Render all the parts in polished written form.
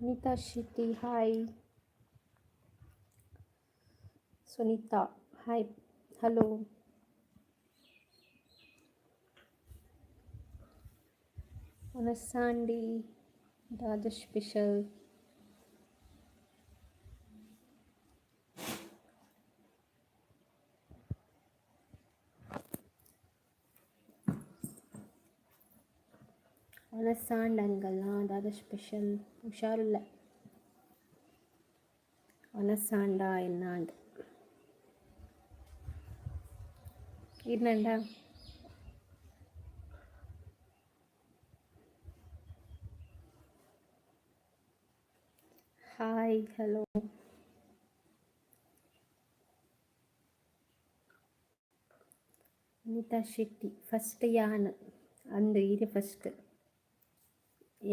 Anita Shetty hi. Sunita hi, hello. ವನಸಾಂಡಿ ದಾದ special? ವನಸಾಂಡ್ ಅಂಗಲ್ಲ ದಾದ special? ಹುಷಾರುಲ್ಲ. ವನಸಾಂಡ ಎನ್ನಾಂಡ್ ಇರ್ನಂಡ. Hi, hello. Anita Shetty first ಯಾನ್ ಅಂದು ಈರೆ ಫಸ್ಟ್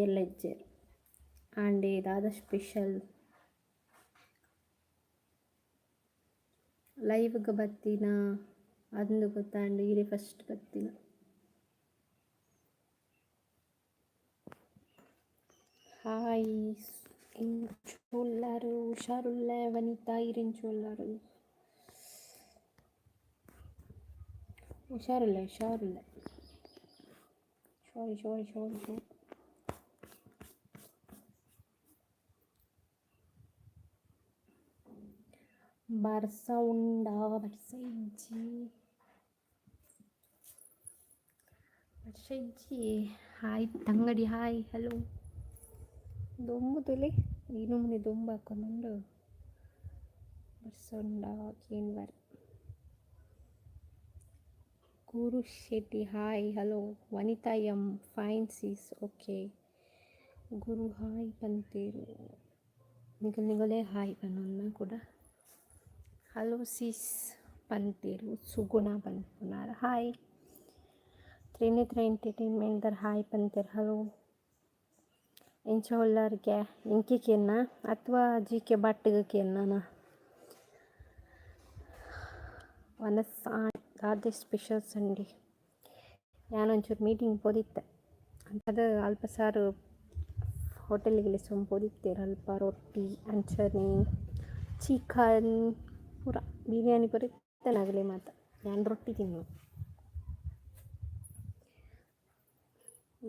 ಏರ್ಲಜ್ಜೆರ್ ಆಂಡೆ ದಾದ ಸ್ಪೆಷಲ್? ಲೈವ್ಗೆ ಬತ್ತಿನ ಅಂದು ಗೊತ್ತಾಂಡ್, ಈರೆ ಫಸ್ಟ್ ಬತ್ತಿನ. ಹಾಯ್, ಎಂಚ ಉಲ್ಲಾರು? ಹುಷಾರುಲ್ಲೆ ವನಿತಾ, ಈರ್ ಎಂಚ ಉಲ್ಲಾರು? ಹುಷಾರುಲ್ಲೆ, ಹುಷಾರುಲ್ಲೆ. ಸಾರಿ ಸಾರಿ ಸಾರಿ ಸಾರಿ. ಬರ್ಸ ಉಂಡಾ? ಬರ್ಸ ಇಜ್ಜಿ, ಬರ್ಸ ಇಜ್ಜಿ. ಹಾಯ್ ತಂಗಡಿ, ಹಾಯ್, ಹಲೋ. ದೊಂಬು ತುಲೆ, ಈ ನಮೂನೆ ದೊಂಬು ಹಾಕೊಂದುಂಡು. ಬರ್ಸ ಉಂಡಾ ಕೇನ್ವರ್. Guru Shetty hi, hello. Vanita M fine sis, okay. Guru hi ಪಂತೇರು. ನಿಗಲ್ ನಿಗಲೇ ಹಾಯ್ ಪನ್ನೊಂದು ಕೂಡ. ಹಲೋ ಸಿಸ್ ಪಂತೇರು. ಸುಗುಣ ಪನ್ಪುನಾರ್ ಹಾಯ್. ತ್ರಿನೇತ್ರ ಎಂಟರ್ಟೈನ್ಮೆಂಟ್ ದರ್ ಹಾಯ್ ಪಂತೇರ್, ಹಲೋ. ಎಂಚ ಉಲ್ಲರ್ಗೆ? ಎಂಕಿ ಕೇನ್ನ ಅಥವಾ ಜಿ ಕೆ ಭಟ್ಗೆ ಕೇನ್ನ? ವನಸ್ ದಾದೆ ಸ್ಪೆಷಲ್ ಸಂಡೇ? ಯಾನೊಂಚೂರು ಮೀಟಿಂಗ್ ಪೋದಿತ್ತೆ. ಅದು ಅಲ್ಪ ಸಾರು ಹೋಟೆಲ್ಗೆ ಪೋದಿತ್ತೆರ್. ಅಲ್ಪ ರೊಟ್ಟಿ ಅಂಚನೆ ಚಿಕನ್ ಪೂರ, ಬಿರಿಯಾನಿ ಪೂರ ಇತ್ತನಾಗಲೇ ಮಾತ. ಯಾನ್ ರೊಟ್ಟಿ ತಿನ್ನು.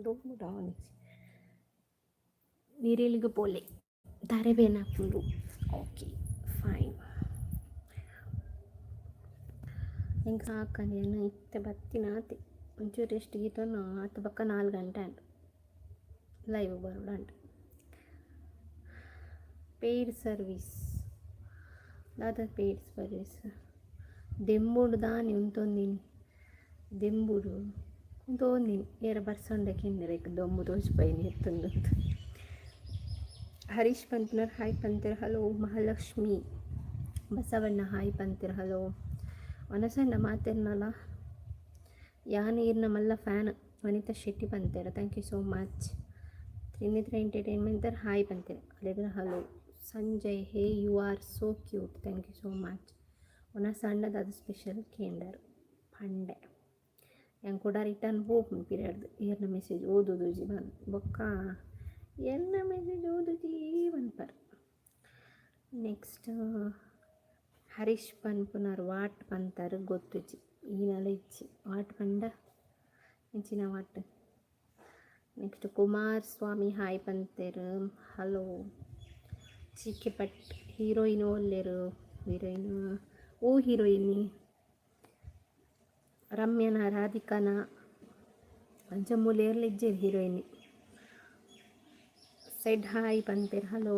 ದೊಂಬುಡಾ ನಿರೆಲ್ಗ್ ಪೋಲೆ, ತಾರೆ ಬೇನೆ ಆಪುಂಡು. Okay, fine. ಎಂಕ್ ಸಾಕಂಡ್. ಯಾನ್ ಇತ್ತೆ ಬತ್ತಿನ ಆತೆ. ಒಂಚೂರು ರೆಸ್ಟ್ ಗೆತೊನ್ನು ಆತ್ ಬೊಕ್ಕ 4 ಗಂಟೆ ಆಂಡ್, ಲೈವ್ ಬರೋಡಾಂಡ್. ಪೇಯ್ಡ್ ಸರ್ವಿಸ್ ದಾದ? ಪೇಯ್ಡ್ ಸರ್ವಿಸ್ ದೆಂಬುಡು ದಾನಿ ಉಂತೊಂದಿನಿ, ದೆಂಬುಡು ಉಂತೊಂದಿನಿ. ಏರ ಬರ್ಸೊಂಡ ಕೇಂಡೆರ್, ಐಕ್ ದೊಂಬು ತೋಜಿಪೈನಿ ಎತ್ತೊಂದು. ಹರೀಶ್ ಪನ್ಪುನರ್ ಹಾಯ್ ಪಂತೆರ್, ಹಲೋ. ಮಹಾಲಕ್ಷ್ಮಿ ಬಸವಣ್ಣ ಹಾಯ್ ಪಂತೆರ್, ಹಲೋ. ವನಸಣ್ಣ ಮಾತೆರ್ನಲ ಯಾನ್ ಈರ್ನ ಮಲ್ಲ ಫ್ಯಾನ್ ವನಿತಾ ಶೆಟ್ಟಿ ಪಂತೆರ್. Thank you so much. Trinetra entertainment hi ಪಂತೆರ್ ಅಲೆಗ್ hello. Sanjay, hey, you are so cute. Thank you so much. ವನಸಣ್ಣ ದಾದ ಸ್ಪೆಷಲ್ ಕೇಂಡರ್ ಪಂಡೆ. ಯಾನ್ ಕೂಡ ರಿಟರ್ನ್ ಪೋಪುಂಡು ಪಿರಿಯಡ್ದು. ಏರ್ನ ಮೆಸೇಜ್ ಓದುದುಜಿ ಬಂದ್ ಬೊಕ್ಕ ಎನ್ನ ಮೆಸೇಜ್ ಓದುಜಿ ಪನ್ಪರ್. ನೆಕ್ಸ್ಟ್ ಹರೀಶ್ ಪನ್ಪುನಾರ್ what ಪಂತರ್ ಗೊತ್ತುಜಿ. ಈನಲ ಇಜ್ಜಿ. What ಪಂಡ ಎಂಚಿನ what? Next Kumar Swami hi ಪಂತೆರ್, ಹಲೋ. ಜಿ ಕೆ ಭಟ್ ಹೀರೋಯಿನ್ ಒಲ್ಲೆರು? ಹೀರೋಯಿನ್ ಓ ಹೀರೋಯಿನ್ ರಮ್ಯನ, ರಾಧಿಕಾನ, ಅಂಚ ಮೂಲು ಏರ್ಲ ಇಜ್ಜೆರ್ ಹೀರೋಯಿನ್. ಸೆಡ್ ಹಾಯ್ ಪಂತೆರ್, ಹಲೋ.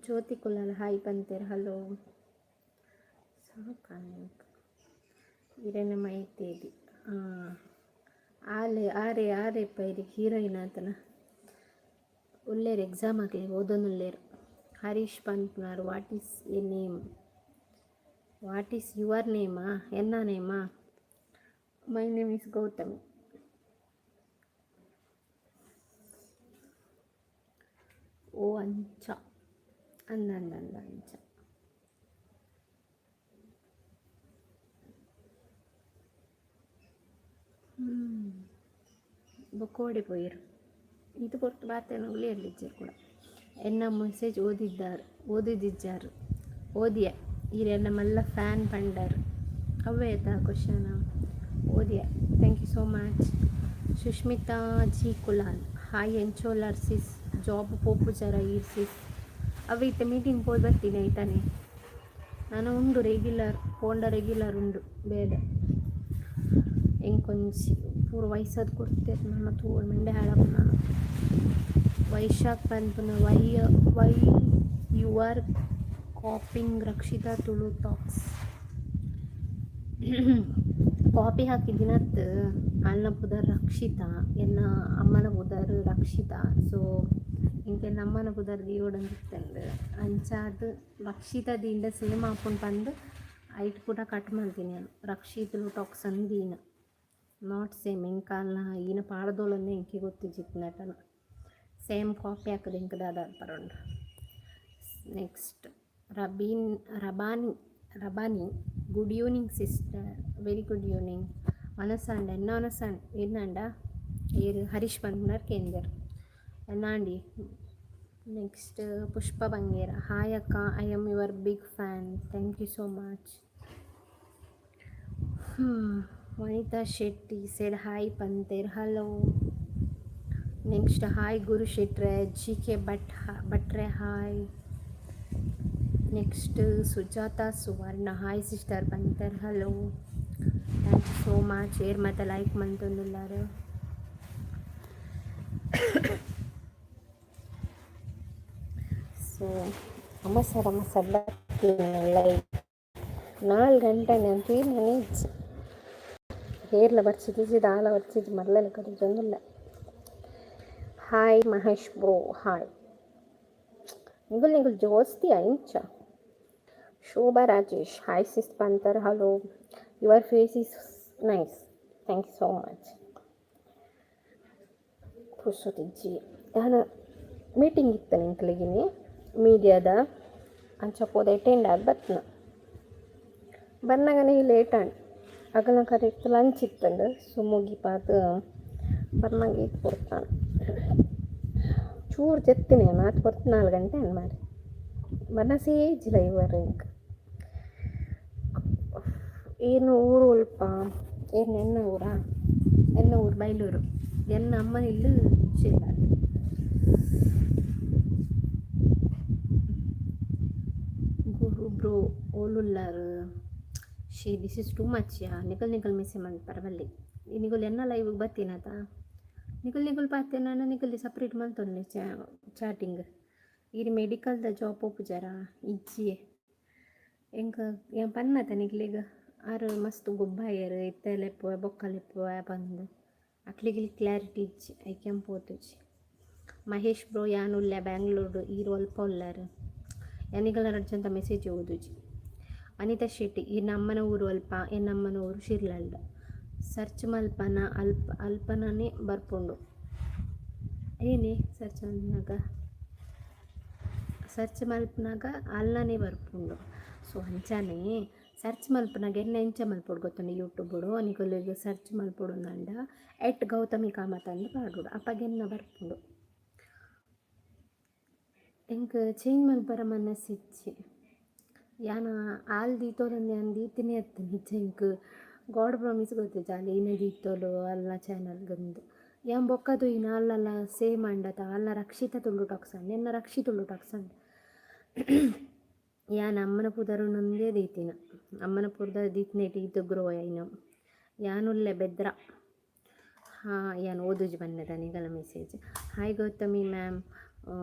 ಜ್ಯೋತಿ ಕುಲಾಲ್ ಹಾಯ್ ಪಂತೆರ್, ಹಲೋ. ಸಾಕಾಂಡ್. ಇರೆನ ಮೈತೇದಿ ಆಲೆ ಆರೆ ಆರೆ ಪೈರಿ ಹೀರೋಯಿನ್ ಆತನ ಉಲ್ಲೇರ್. ಎಕ್ಸಾಮ್ ಆಗ್ಲಿ ಓದೊಂದುಲ್ಲೇರ್. ಹರೀಶ್ ಪನ್ಪುನಾರ್ what is a name? What is your ನೇಮಾ? ಎನ್ನ ನೇಮಾ? My name is Gautami. ಓ ಅಂಚ ಅಂದ ಅಂದ ಅಂದ ಅಂಚ. ಬೊಕ್ಕ ಓಡೆ ಪೋಯೆರ್? ಈತ್ ಪೊರ್ತು ಬಾತೆನಗುಲು ಏರ್ಲಿಜ್ಜೆರ್ ಕೂಡ. ಎನ್ನ ಮೆಸೇಜ್ ಓದಿದ್ದಾರ್, ಓದಿದಿಜ್ಜಾರ್? ಓದಿಯ. ಈರ್ ಎನ್ನ ಮಲ್ಲ ಫ್ಯಾನ್ ಪಂಡರ್. ಅವ್ವೇ ಆಯ್ತಾ ಕ್ವಶನ್? ಓದಿಯ. Thank you so much. Sushmita G Kulal, hi. ಎಂಚೋಲಾರ್ sis? Job ಪೋಪುಜಾರ ಈರ್ ಸಿಸ್? ಅವೆ ಇತ್ತೆ ಮೀಟಿಂಗ್ ಪೋದು ಬರ್ತೀನಿ, ಆಯ್ತಾನೆ? ನಾನು ಉಂಡು, ರೆಗ್ಯುಲರ್ ಪೋಂಡ ರೆಗ್ಯುಲರ್ ಉಂಡು. ಬೇಡ, ಎಂಕೊಂಜಿ ಪೂರ ವಯಸ್ಸಾದ್ ಕೊಡ್ತೇನೆ ನನ್ನ ತೋಳು ಮಂಡೆ ಹಾಳಾಪು ನಾನು. ವೈಶಾಖ್ ಪನ್ಪುನ, Why you are copying Rakshita Tulu Talks? Copy ಹಾಕಿದ್ದಿನತ್. ಅಲ್ನ ಪುದರ್ ರಕ್ಷಿತಾ, ಎನ್ನ ಅಮ್ಮನ ಪುದರ್ ರಕ್ಷಿತಾ. ಸೊ ಇಂಕೆ ಅಮ್ಮನ ಪುದರ್ ದೀವೊಡಂದಿತ್ತಂದು ಅಂಚಾದ್ ರಕ್ಷಿತಾ ದಿಂಡ ಸೇಮ್ ಆಪುಂಡು ಪಂದ್ ಐಟ್ ಪೂರ ಕಟ್ ಮಲ್ತೀನಿ ನಾನು. ರಕ್ಷಿತ್ ಟಾಕ್ಸ್ ಅಂದೀನ. Not same. ಎಂಕಾಲ್ನ ಈನ ಪಾಡ್ದೋಳಂದೆ ಎಂಕೆ ಗೊತ್ತಿಜ್ಜಿತ್ತು ನಟನ. ಸೇಮ್ ಕಾಪಿ ಹಾಕದ ಎಂಕ್ ದಾದ ಪರೋಂಡು. ನೆಕ್ಸ್ಟ್ ರಬೀನ್ Rabbani Rabbani, Good evening, sister. Very good evening. ವನಸಾಂಡ ಎನ್ನ ವನಸಾಂಡ್ ಏನಾಂಡ ಏರು? ಹರೀಶ್ ಪನ್ಪುನರ್ ಕೇಂದರ್ ಎನ್ನಾಂಡಿ. ನೆಕ್ಸ್ಟ್ ಪುಷ್ಪ ಬಂಗೇರ, ಹಾಯ್ ಅಕ್ಕ, I am your big fan. Thank you so much. Vanitha Shetty said hi ಪಂತೇರ್. Hello. Next, hi ಗುರು ಶೆಟ್ರೆ. ಜಿ ಕೆ ಭಟ್ ಭಟ್ರೆ, hi. Next Sujatha Suvarna, hi sister ಪಂತರ್. Hello, thank you so much. ಏರ್ ಮತ್ತೆ ಲೈಕ್ ಮಂತೊಂದುಲ್ಲಾರು? ಸೊ ಅಮಸರ ಅಮಸರ ಲೈಕ್ 4 ಗಂಟೆ ನಾನು ತೀರ್ನೇ ಇಜ್ಜಿ. ಏರ್ಲ ಬರ್ಚಿದಿಜ್ಜಿ, ದಾಲ ಬರ್ಚಿಜ್ಜಿ, ಮಲ್ಲಲ ಕರಿಜೊಂದುಲ್ಲ. Hi Mahesh bro, hi. ನಿಗುಲ್ ನಿಗುಲ್ ಜೋಸ್ತಿ ಇಂಚ. ಶೋಭಾ ರಾಜೇಶ್, ಹಾಯ್ ಸಿಸ್ ಪಂತರ್. Hello. Your face is nice. Thank you so much. ಪುರ್ಸೊತಿಜ್ಜಿ. ಯಾನ ಮೀಟಿಂಗ್ ಇತ್ತು ನಿಂಕ್ಲೆಗಿನಿ ಮೀಡಿಯಾದ. ಅಂಚ ಪೋದು ಅಟೆಂಡ್ ಆದ್ ಬತ್ನ. ಬನ್ನಗನೇ ಲೇಟ್ ಆಂಡ್. ಅಗಲ ಕರೆಕ್ಟ್ ಲಂಚ್ ಇತ್ತಂಡು. ಸೊ ಮುಗಿಪಾತ್ ಬರ್ನಾಗ ಈತ್ ಪೊರ್ತಾಂಡ್. ಚೂರು ಜೆತ್ತಿನಿ ನಾನು. ಆತ್ ಪೊರ್ತು 4 ಗಂಟೆ ಅನ್ ಮಾರೆ. ಮನಸ್ಸೇ ಇಜ್ಜಿಲ್ಲ ಇವರ್ ಎಂಕ್. ಏನು ಊರು ಒಲ್ಪ? ಏನು ಎನ್ನ ಊರಾ? ಎನ್ನ ಊರು ಬೈಲೂರು. ಎನ್ನ ಅಮ್ಮನ ಇಲ್ಲು ಶಿರ್ಲಾಲ್. ಗುರು bro ಓಲುಲ್ಲಾರು? She, this is too much yeah. ನಿಕಲ್ ನಿಕಲ್ ಮೆಸೇಜ್ ಮಲ್ಪರ ಬಲ್ಲಿ. ನಿಗುಲ್ ಎನ್ನ ಲೈವ್ ಬತ್ತೀನತ. ನಿಕುಲ್ ನಿಕುಲ್ ಪಾತೆ ನಾನು ನಿಕಲ್ ಸಪ್ರೇಟ್ ಮಲ್ತೊನ್ಲೆ ಚಾಟಿಂಗ್. ಈರ್ ಮೆಡಿಕಲ್ದ ಜಾಬ್ ಪೋಪುಜಾರ? ಇಜ್ಜಿಯೇ. ಎಂಕ್ ಯಾನ್ ಪನ್ನತ ನಿಕ್ಲೆಗ್, ಆರ್ ಮಸ್ತ್ ಗೊಬ್ಬಾಯೆರ್, ಇತ್ತೆ ಲೆಪ್ಪುವೆ ಬೊಕ್ಕ ಲೆಪ್ಪುವೆ ಪಂದ್. ಅಕ್ಲೆಗ್ ಕ್ಲಾರಿಟಿ ಇಜ್ಜಿ, ಐಕೆ ಪೋತುಜಿ. ಮಹೇಶ್ ಬ್ರೋ, ಯಾನ್ ಉಲ್ಲೆ ಬ್ಯಾಂಗ್ಳೂರು. ಈರ್ ಒಲ್ಪ ಉಲ್ಲಾರ್? ಯಾನ್ ರಡ್ಜಂತ ಮೆಸೇಜ್ ಓದುಜಿ. ಅನಿತಾ ಶೆಟ್ಟಿ, ಈ ನಮ್ಮನ ಊರು ಅಲ್ಪ? ಎನ್ನಮ್ಮನ ಊರು ಶಿರ್ಲಲ್ಡ. ಸರ್ಚ್ ಮಲ್ಪನ ಅಲ್ಪ ಅಲ್ಪನನೇ ಬರ್ಪುಂಡು. ಏನೇ ಸರ್ಚ್ ಮಲ್ಪನಾಗ? ಸರ್ಚ್ ಮಲ್ಪನಾಗ ಅಲ್ನನೇ ಬರ್ಪುಂಡು. ಸೊ ಅಂಚನೆ ಸರ್ಚ್ ಮಲ್ಪನಾಗ ಎನ್ನ ಎಂಚ ಮಲ್ಪೊಡು ಗೊತ್ತುಂಡು? ಯೂಟ್ಯೂಬುಡು ನಿಕುಲೆಗ್ ಸರ್ಚ್ ಮಲ್ಪೊಡು ಅಂಡ @ಗೌತಮಿ ಕಾಮತ್ ಅಂದ್ ಪಾಡೊಡು. ಅಪಗ ಎನ್ನ ಬರ್ಪುಂಡು. ಎಂಕ್ ಚೇಂಜ್ ಮಲ್ಪರ ಮನಸ್ಸಿಜ್ಜಿ. ಯಾನ ಆಲ್ ದೀತೋಲಂದು ಯಾನ್ ದೀತಿನಿ ಅತ್ತ್. ನಿಜ ಎಂಕ್ ಗಾಡ್ ಪ್ರಾಮಿಸ್ ಗೊತ್ತಿಜ್ಜಿ ಆಲ್ ಏನ ದೀತೋಲು ಅಲ್ನ ಚಾನಲ್ಗಂದು. ಯಾನ್ ಬೊಕ್ಕ ತೂಯಿನ ಅಲ್ಲಲ್ಲ ಸೇಮ್ ಅಂಡತ. ಅಲ್ನ ರಕ್ಷಿತ ತುಳು ಟಾಕ್ಸ್ ಅಂಡ್, ಎನ್ನ ರಕ್ಷಿ ತುಳು ಟಾಕ್ಸ್ ಅಂಡ್. ಯಾನ್ ಅಮ್ಮನ ಪುದರುನೊಂದೇ ದೀತಿನ. ಅಮ್ಮನ ಪುದರ್ ದೀತಿನೇಟ್ ಈತ್ ಗ್ರೋ ಆಯಿನ. ಯಾನುಲ್ಲೆ ಬೆದ್ರ. ಹಾಂ, ಯಾನ್ ಓದುಜಿ ಬನ್ನದ ನಿಗಲ ಮೆಸೇಜ್. ಹಾಯ್ ಗೌತಮಿ ಮ್ಯಾಮ್,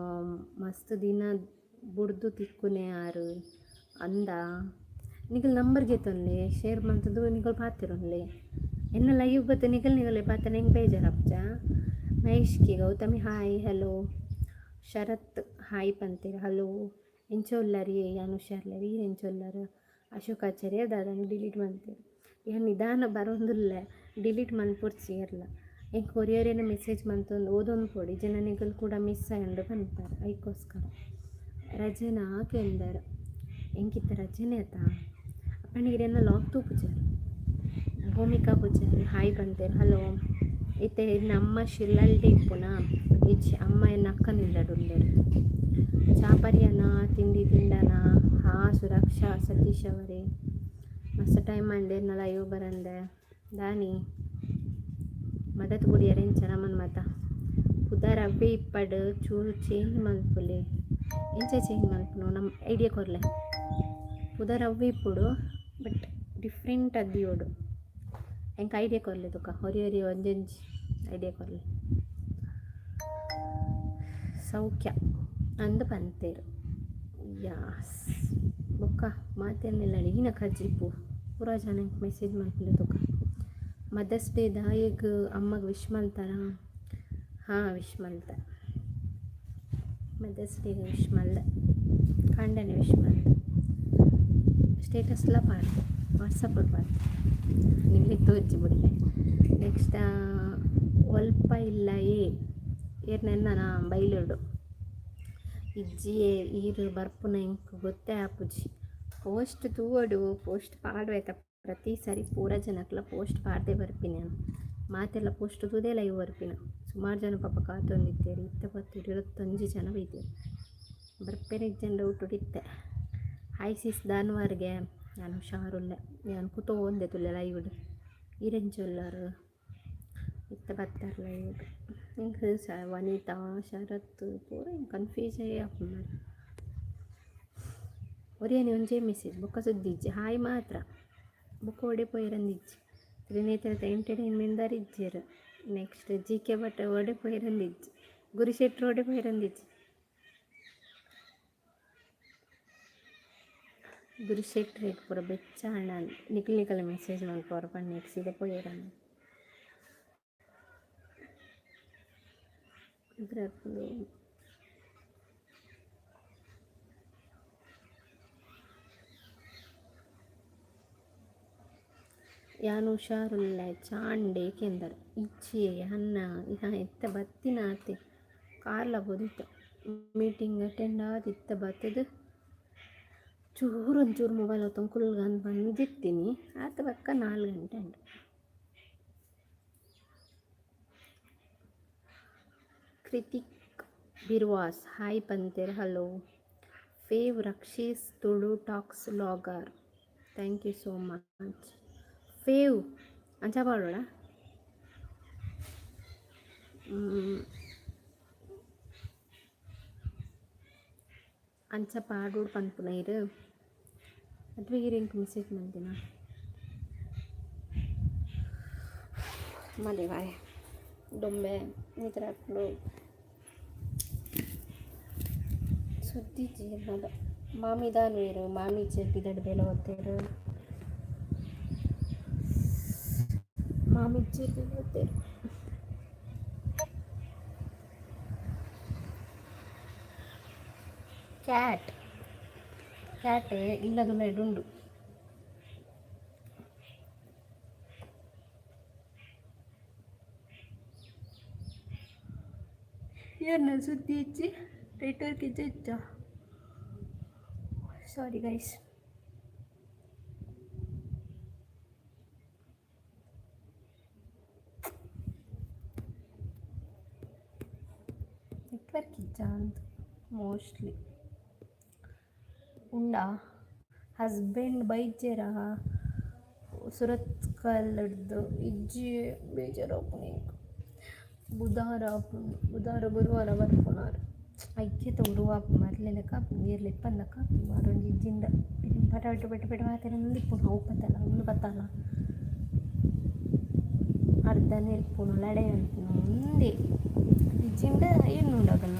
ಮಸ್ತ್ ದಿನ ಬುಡ್ದು ತಿಕ್ಕುನೆ ಆರು ಅಂದ. ನಿಕಲ್ ನಂಬರ್ ಗೆತ್ತೊನ್ಲೆ, ಶೇರ್ ಮಂತುದು ನಿಕಲ್ ಪಾತೆರೊನ್ಲೆ. ಎನ್ನ ಲೈವ್ ಬತ್ತ ನಿಕಲ್ ನಿಕಲೆ ಪಾತೆರ ಎಂಕ್ ಬೇಜಾರಾಪುಜ? Mahesh K Gautami, hi. Hello. Sharath hi ಪಂತೆರ್. Hello. ಎಂಚ ಉಲ್ಲರ್? ಯಾನ್ ಹುಷಾರ್ಲೆರ್. ಈರ್ ಎಂಚ ಉಲ್ಲರ್? ಅಶೋಕ್ ಆಚಾರ್ಯ ದಾದನ ಡಿಲೀಟ್ ಮಲ್ತೆರ್. ಯಾನ್ ನಿಧಾನ ಬರೋಂದುಲ್ಲೆ. ಡಿಲೀಟ್ ಮಲ್ಪೊಡ್ಚಿ ಏರ್ಲ. ಎಂಕ್ ಒರಿಯೊರಿಯನ ಮೆಸೇಜ್ ಮಂತೊಂದು ಓದೊಂದು ಪೋಡು. ಇಜ್ಜಂಡ ನಿಕಲ್ ಕೂಡ ಮಿಸ್ ಆಂಡ್ ಪನ್ಪರ್, ಐಕೋಸ್ಕರ. ರಜೆನಾ ಕೇಂದರ್. ಎಂಕಿತ್ತ ರಜೆನೇ ಅತ್ತ. ಅಪ್ಪಣ್ಣ ಇರೆನ ಲಾಕ್ ತೂಪುಜಾರ್. ಭೂಮಿಕಾ ಪೂಜಾರಿ ಹಾಯ್ ಪಂತೆರ್. ಹಲೋ. ಇತ್ತೆ ನಮ್ಮ ಶಿಲ್ಲಲ್ಡೆ ಇಪ್ಪುನ ಇಜ್ಜಿ, ಅಮ್ಮ ಎನ್ನ ಅಕ್ಕನ ಇಲ್ಲಡ್ ಉಲ್ಲೆರ್. ಚಾಪರಿಯನ ತಿಂಡಿ ತಿಂಡನ? ಹಾ ಸುರಕ್ಷಾ ಸತೀಶ್ ಅವರೇ, ಮಸ್ತ್ ಟೈಮ್ ಆಂಡ್ ಇರ್ನ ಲೈವ್ ಬರಂದೆ. ದಾನಿ ಮದತ್ ಬುಡಿಯರೆ ಎಂಚ ನಮನ್ ಮಾತ. ಪುದರ್ ಅವ್ವೆ ಇಪ್ಪಡ್, ಚೂರು ಚೇಂಜ್ ಮಲ್ಪುಲೆ. ಎಂಚ ಚೇಂಜ್ ಮಲ್ಪುನು? ನಮ್ಮ ಐಡಿಯಾ ಕೊರ್ಲೆ. ಪುದರ್ ಅವ್ವೆ ಇಪ್ಪುಡು, ಬಟ್ ಡಿಫ್ರೆಂಟ್ ಅದ್ದಿಯೋಡು. ಎಂಕ್ ಐಡಿಯಾ ಕೊರ್ಲೆ ತುಕ. ಒರಿ ಒರಿ ಒಂಜೊಂಜಿ ಐಡಿಯಾ ಕೊರ್ಲೆ. ಸೌಖ್ಯ ಅಂದ್ ಪಂತೆರ್. ಯಾಸ್, ಬೊಕ್ಕ ಮಾತೆರ್ನೆಲ್ಲ ಈನ ಕಜಿಪು. ಪೂರ ಜನ ಎಂಕ್ ಮೆಸೇಜ್ ಮಲ್ಪುಲೆ ತುಕ. ಮದರ್ಸ್ ಡೇ ದಾಯೆಗ್ ಅಮ್ಮಗ್ ವಿಶ್ ಮಲ್ತಾರ? ಹಾಂ, ವಿಶ್ ಮಲ್ತೆ. ಮದರ್ಸ್ ಡೇಗೆ ವಿಶ್ ಮಲ್ದೆ, ಕಾಂಡೆನೆ ವಿಶ್ ಮಲ್ದೆ. ಸ್ಟೇಟಸ್ಲ ಪಾಡ್ದೆ, ವಾಟ್ಸಪ್ ಪಾಡ್ದೆ. ನಿಮಗೆ ತೋಜಿ ಬುಡ್ಲೆ. ನೆಕ್ಸ್ಟ್, ಒಲ್ಪ ಇಲ್ಲ ಏ ಏರ್? ನೆನ್ನನ ಬೈಲುಡು ಇಜ್ಜಿಯೇ. ಈರ್ ಬರ್ಪುನ ಎಂಕ್ ಗೊತ್ತೇ ಆಪುಜಿ. ಪೋಸ್ಟ್ ತೂವೊಡು, ಪೋಸ್ಟ್ ಪಾಡುವೆತ. ಪ್ರತಿ ಸರಿ ಪೂರ ಜನಕ್ಲ ಪೋಸ್ಟ್ ಪಾಡ್ದೆ ಬರ್ಪಿನ. ಮಾತೆಲ್ಲ ಪೋಸ್ಟ್ ತೂದೇ ಲೈವ್ ಬರ್ಪಿನ. ಸುಮಾರು ಜನ ಪಾಪ ಕಾತೊಂದಿತ್ತೆರ್. ಇತ್ತೆ ಪತ್ತೊಡು 21 ಜನ ಬೈದೆರ್. ಬರ್ಪೆರೆ ಇಜ್ಜಂಡ ಇತ್ತೆ. ಹಾಯ್ ಸಿಸ್, ದಾನ್ವಾರ್ಗೆ? ಯಾನ್ ಹುಷಾರುಲ್ಲೆ. ಯಾನ್ ಕುತೋಂದೆ ತುಲ್ಲೆ ಲೈವ್ಡ್. ಈರೆಂಚ ಉಲ್ಲರ್? ಇತ್ತೆ ಬತ್ತಾರ್ ಲೈವ್ಡ್. ಎಂಕ್ ವನಿತಾ, ಶರತ್ ಪೂರ ಕನ್ಫ್ಯೂಸ್ ಆಪುಂಡು. ಒರಿಯನೆ ಒಂಜೇ ಮೆಸೇಜ್, ಬೊಕ್ಕ ಸುದ್ದಿ ಇಜ್ಜಿ. ಹಾಯ್ ಮಾತ್ರ, ಬೊಕ್ಕ ಒಡೆ ಪೋಯೆರಂದಿಜ್ಜಿ. ತ್ರಿನೇತ್ರದ ಎಂಟರ್ಟೈನ್ಮೆಂಟ್ ಇಜ್ಜೆರ್. ನೆಕ್ಸ್ಟ್ ಜಿ ಕೆ ಭಟ್ ಒಡೆ ಪೋಯೆರಂದಿಜ್ಜಿ. ಗುರುಶೆಟ್ರು ಒಡೆ ಪೋಯೆರಂದಿಜ್ಜಿ. ಗುರುಶೆಟ್ರೆಗ್ ಪೂರ ಬೆಚ್ಚ ಆಂಡ. ನಿಕಲ್ ನಿಕಲ್ ಮೆಸೇಜ್ ಮಲ್ಪುವರ್ ಪನ್ನೆ ಸೀದಾ ಪೋಯೆರಂದ್. ಇದ್ರದ್ದು ಯಾನ್ ಹುಷಾರುಲ್ಲೆ. ಚಾಂಡೆ ಏಕೆಂದರೆ ಇಜ್ಜಿ ಅನ್ನ ಇತ್ತೆ ಬತ್ತಿನಾತೆ. ಕಾರ್ಲ ಪೋದಿತ್ತೆ, ಮೀಟಿಂಗ್ ಅಟೆಂಡ್ ಆದ್ ಇತ್ತೆ ಬತ್ತದು ಚೂರು ಒಂಚೂರು ಮೊಬೈಲ್ ಹೊತ್ತೊಂದು ಕುಲ್ಗಂದು ಬಂದಿತ್ತೀನಿ. ಆತ ಬೊಕ್ಕ 4 ಗಂಟೆ ಆಂಡ್. ಕೃತಿಕ್ ಬಿರ್ವಾಸ್ ಹಾಯ್ ಪಂತೆರ್. ಹಲೋ. ಫೇವ್ ರಕ್ಷೀಸ್ Tulu talks vlogger, thank you so much. Fave ಅಂಚ ಪಾಡೋಣ. ಅಂಚ ಪಾಡೋಡು ಪನ್ಪುನ ಇರು. ಅದ್ವೆ ಈರ್ ಎಂಕ್ ಮೆಸೇಜ್ ಮಲ್ದಿನ ಮಲೆ ಬಾಯ್. ದೊಂಬೆ ನಿದ್ರೆ ಆಪುಂಡು. ಸುದ್ದಿ ಜೀರ್ಣದ. ಮಾಮಿ ದಾನ್ವೇರು? ಮಾಮಿ ಪಿದಡ್ ಬೇಲೆ ಹೋಗ್ತೇರು. ಮಾಮಿ ಹೋಗ್ತೇರು. ಕ್ಯಾಟ್ ಕ್ಯಾಟ್ ಇಲ್ಲದುಲ್ಲ ಉಂಡು. ಏರ್ನ ಸುದ್ದಿ ಇಜ್ಜಿ, ನೆಟ್ವರ್ಕ್ ಇಜ್ಜಿ ಇಜ್ಜಾ? ಸಾರಿ ಗೈಸ್, ನೆಟ್ವರ್ಕ್ ಇಜ್ಜಾ ಅಂತ ಮೋಸ್ಟ್ಲಿ. ಉಂಡಾ? ಹಸ್ಬೆಂಡ್ ಬೈಜೆರಾ ಸುರತ್ಕಲ್ಡ್ದು? ಇಜ್ಜಿ, ಬೇಜಾರಾಪುಂಡು ಎಂಕ್. ಬುಧಾರ ಆಪುಂಡು, ಬುಧಾರ ಗುರುವಾರ ಬರ್ಪುನಾರ್. ಐಕ್ಯತ ಉರುವಾಪು ಮರ್ಲೆ ಲೆಕ್ಕ ನೀರ್ಲ ಇಪ್ಪಂದಕ್ಕ ವಾರೊಂಜಿ ಇಜ್ಜಿಂಡ ಪಟ ಪಟ ಪಟ ಪಟ ಮಾತೆರೊಂದು ಇಪ್ಪುಂಡು. ಅವು ಪತ್ತಲ್ಲ, ಉಂದು ಪತ್ತಲ್ಲ, ಅರ್ಧನೇ ಇಪ್ಪುನು, ಲಡೈ ಅನ್ಪುನು. ಒಂದೇ ಇಜ್ಜಿಂಡ ಎನ್ನುಂಡು ಅಗಲ್ನ.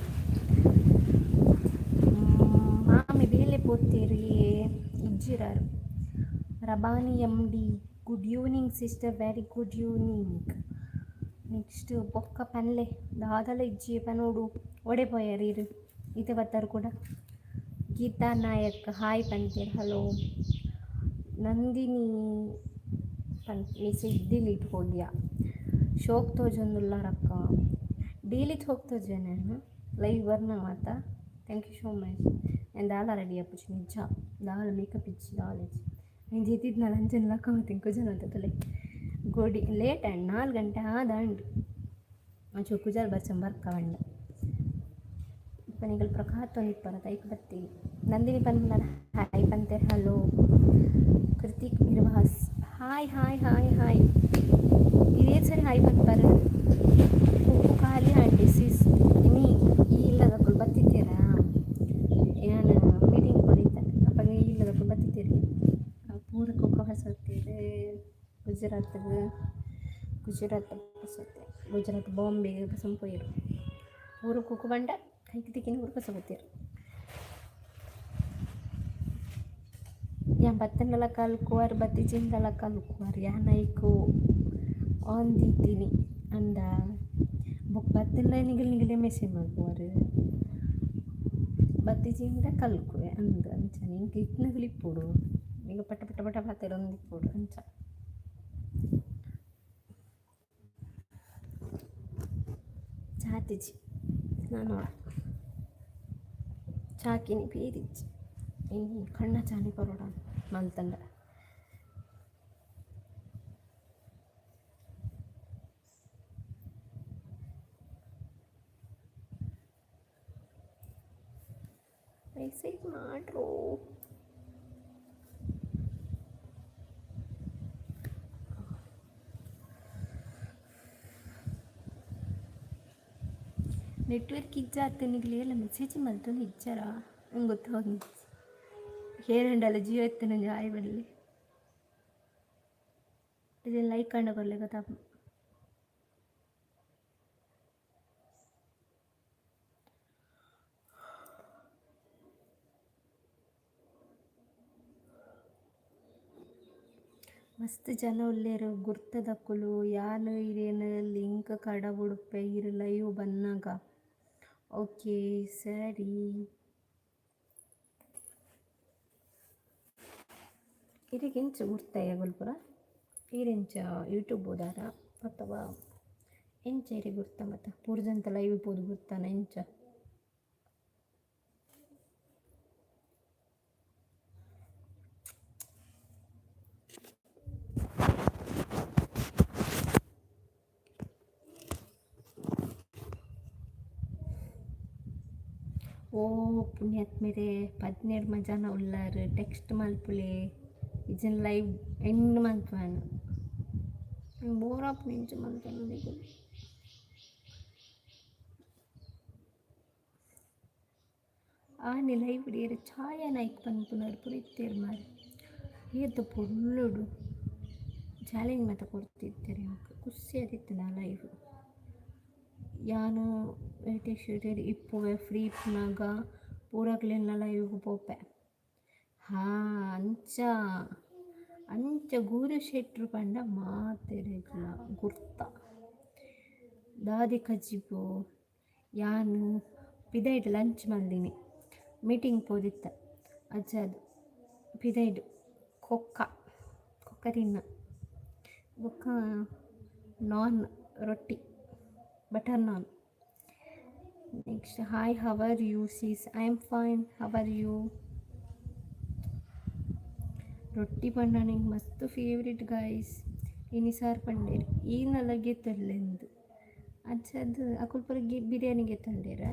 ಮಾಮಿ ಬೇಲೆ ಪೋತೇರಿ? ಇಜ್ಜಿರಾರು. ರಬಾನಿ M D, good evening sister. Very good evening. Next ಬೊಕ್ಕ ಪನ್ಲೆ, ದಾದಲ ಇಜ್ಜಿ ಪನೋಡು. ಒಡೆ ಪೋಯರ್ ಇರು? ಇತ್ತೆ ಬತ್ತಾರು ಕೂಡ. ಗೀತಾ ನಾಯಕ್ ಹಾಯ್ ಪಂತೆರ್. ಹಲೋ. ನಂದಿನಿ ಪನ್ ಮೆಸೇಜ್ ಡಿಲೀಟ್ हो गया. ಶೋಕ್ ತೋಜೊಂದುಲ್ಲಾರಕ್ಕ. ಡೈಲಿ ಹೋಗ್ ತೋಜುವೆ ನಾನು ಲೈವ್ ಬರ್ನ ಮಾತ. Thank you so much. ನಾನು ದಾಲ ರೆಡಿ ಆಪುಜಿ ನಿಜ. ದಾಲ ಮೇಕಪ್ ಇಜ್ಜಿ, ದಾಲ ಇಜ್ಜಿ. ನೀನು ಜೇತಿದ್ನಲ್ಲ ಅಂಚನೆ ಲಕ್ಕ ಮತ್ತೆ ಕುಜನ ಅಂತ. ಗೋಡಿ ಲೇಟ್ ಆಂಡ್, 4 ಗಂಟೆ ಆದಾಂಡ್. ಒಂಚೂರು ಕುಜಲ್ ಬರ್ಸಂಬ ಬರ್ಕ ಪಂಡ ನಿಗಲ್ ಪ್ರಕಾತೊಂದಿಪ್ಪರ ಐಕ್ ಬತ್ತಿ. ನಂದಿನಿ ಪನ್ಪುನಾರ್ ಹಾಯ್ ಪಂತೆರ್. ಹಲೋ ಕೃತಿಕ್ ನಿರ್ವಾಸ್, ಹಾಯ್ ಹಾಯ್ ಹಾಯ್ ಹಾಯ್. ಇದೇ ಸರಿ ಹಾಯ್ ಪನ್ಪರ್. ಉಪ್ಪು ಖಾಲಿ ಆಂಟಿ ಸಿಸ್. ಇನಿ ಈ ಇಲ್ಲದಕ್ಕುಲು ಬತ್ತಿತ್ತೀರಾ? ಯಾನ್ ಮೀಟಿಂಗ್ ಪೋದಿತ್ತೆ, ಅಪಗ ಈ ಇಲ್ಲದಕ್ಕುಲು ಬತ್ತಿತ್ತೀರಿ. ಪೂರ ಕುಕ್ಕ ಹೊಸತ್ತೀರಿ ಗುಜರಾತ್ಗ್, ಗುಜರಾತ್ ಬಸತ್ತೆ, ಗುಜರಾತ್ ಬಾಂಬೆಗೆ ಬಸಂ ಪೋಯೆರ್. ಪೂರ ಕುಕ್ಕು ಬಂಡ ಕೈಕ್ ತಿಕ್ಕಿನ ಪೂರ ಬಸ ಬತ್ತೀರ್. ಯಾನ್ ಬತ್ತಂಡಲ ಕಲ್ಕುವರ್, ಬತ್ತಿಜಿಂಡಲ ಕಲ್ಕುವರ್. ಯಾನ್ ಐಕ್ ಆನ್ ದೀತೀನಿ ಅಂದ ಬೊಕ್ಕ ಬತ್ತಂಡ ನಿಗಲ್ ನಿಗಲೇ ಮೆಸೇಜ್ ಮಲ್ಪುವರ್, ಬತ್ತಿಜಿಂಡ ಕಲ್ಕುವೆ ಅಂದ್. ಅಂಚನೆ ಎಂಕ್ ಇತ್ನಗಲ್ ಇಪ್ಪೊಡು, ನಿಗ ಪಟ ಪಟ ಪಟ ಪಾತೆರೊಂದು ಇಪ್ಪೊಡು ಅಂಚ. ಚಾತಿಜಿ ನಾನೋಡ ಚಾಕಿನಿ ಪೀರಿಜ್ಜಿ. ಇನಿ ಕಣ್ಣ ಚಾನೆ ಪರೋಡ ಮಲ್ತಂಡ. ಮೆಸೇಜ್ ಮಾಡ್ರೋ. ನೆಟ್ವರ್ಕ್ ಇಜ್ಜಾತ್ ನಿಗ್ಲ್ ಏರ್ಲ ಮೆಸೇಜ್ ಮಲ್ತೊಂದು ಇಜ್ಜಾರ? ನಂಗೆ ಗೊತ್ತಾವೊಂದಿಜ್ಜಿ. ಏರಂಡಲ ಜಿಯೋ ಇತ್ತಿನ ಆಯ್ ಬರಲಿ. ಇದನ್ನ ಲೈಕ್ ಕಂಡ ಕೊರ್ಲೆ, ಗೊತ್ತಾಪುಂಡು. ಮಸ್ತ್ ಜನ ಉಲ್ಲೆರ್ ಗುರ್ತದಕುಲು. ಯಾನ್ ಇರೆನ್ ಲಿಂಕ್ ಕಡಬುಡುಪೆ ಇರ್ ಲೈವ್ ಬನ್ನಗ. ಓಕೆ ಸರಿ. ಇರೆಗ್ ಎಂಚ ಗುರ್ತಾಯ ಪೂರ? ಈರೆಂಚ ಯೂಟ್ಯೂಬ್ ದಾರ ಅಥವಾ ಎಂಚ ಇರೆಗ್ ಗುರ್ತ ಮತ? ಪೂರ ಲೈವ್ ಪೋದು ಗುರ್ತಾನ ಎಂಚ? ಓ ಪುಣ್ಯಾತ್ಮೆರೆ, 17 ಜನ ಉಲ್ಲಾರ್. ಟೆಕ್ಸ್ಟ್ ಮಲ್ಪುಲೆ, ಇಜ್ಜಿಂಡ ಲೈವ್ ಎಂಡ್ ಮಲ್ಪುವೆ. ಬೋರ್ ಆಪುಂಡು ಇಂಚ ಮಲ್ತೊಂದು ನಿಕುಲು. ಆನಿ ಲೈವ್ ಏರ್ ಛಾಯಾ ನಾಯ್ಕ್ ಪನ್ಪುನಾರ್ ಪೂರ ಇತ್ತೆರ್ ಮಾರ್ರೆ. ಏತ್ ಪೊರ್ಲುಡು ಚಾಲೆಂಜ್ ಮಾತ ಕೊರ್ತಿತ್ತೆರ್ ಎಂಕ್. ಖುಷಿ ಆದಿತ್ತ್ಂಡ್ ಆ ಲೈವ್. ಯಾನ್ ವೆಂಕಟೇಶ್ವರ ಇಪ್ಪುವೆ, ಫ್ರೀ ಇಪ್ಪುನಗ ಪೂರಕ್ಲೆನ್ಲ ಲೈವ್ಗ್ ಪೋಪೆ. ಹಾ, ಅಂಚ ಅಂಚ. ಗುರು ಶೆಟ್ರು ಪಂಡ ಮಾತೆರೆಗ್ಲ ಗುರ್ತ. ದಾದಿ ಕಜಿಪು? ಯಾನ್ ಪಿದಯ್ಡ್ ಲಂಚ್ ಮಲ್ದಿನಿ. ಮೀಟಿಂಗ್ ಪೋದಿತ್ತೆ, ಅಂಚಾದ್ ಪಿದಯ್ಡ್ ಕೊಕ್ಕ ಕೊಕ್ಕ ತಿನ್ನ. ಬೊಕ್ಕ ನಾನ್ ರೊಟ್ಟಿ, butter naan. Next, hi, how are you sis? I am fine, how are you? ರೊಟ್ಟಿ ಪಂಡ ಎಂಕ್ ಮಸ್ತ್ ಫೇವ್ರೇಟ್ ಗೈಸ್. ಇನಿ ಸರ್ ಪಂಡೆರ್ ಈರ್ನಲ ಗೆತೊಲ್ಲೆಂದ್. ಅಂಚಾದ್ ಅಕುಲು ಪೂರ ಬಿರಿಯಾನಿ ಗೆತೊಂಡೆರ್.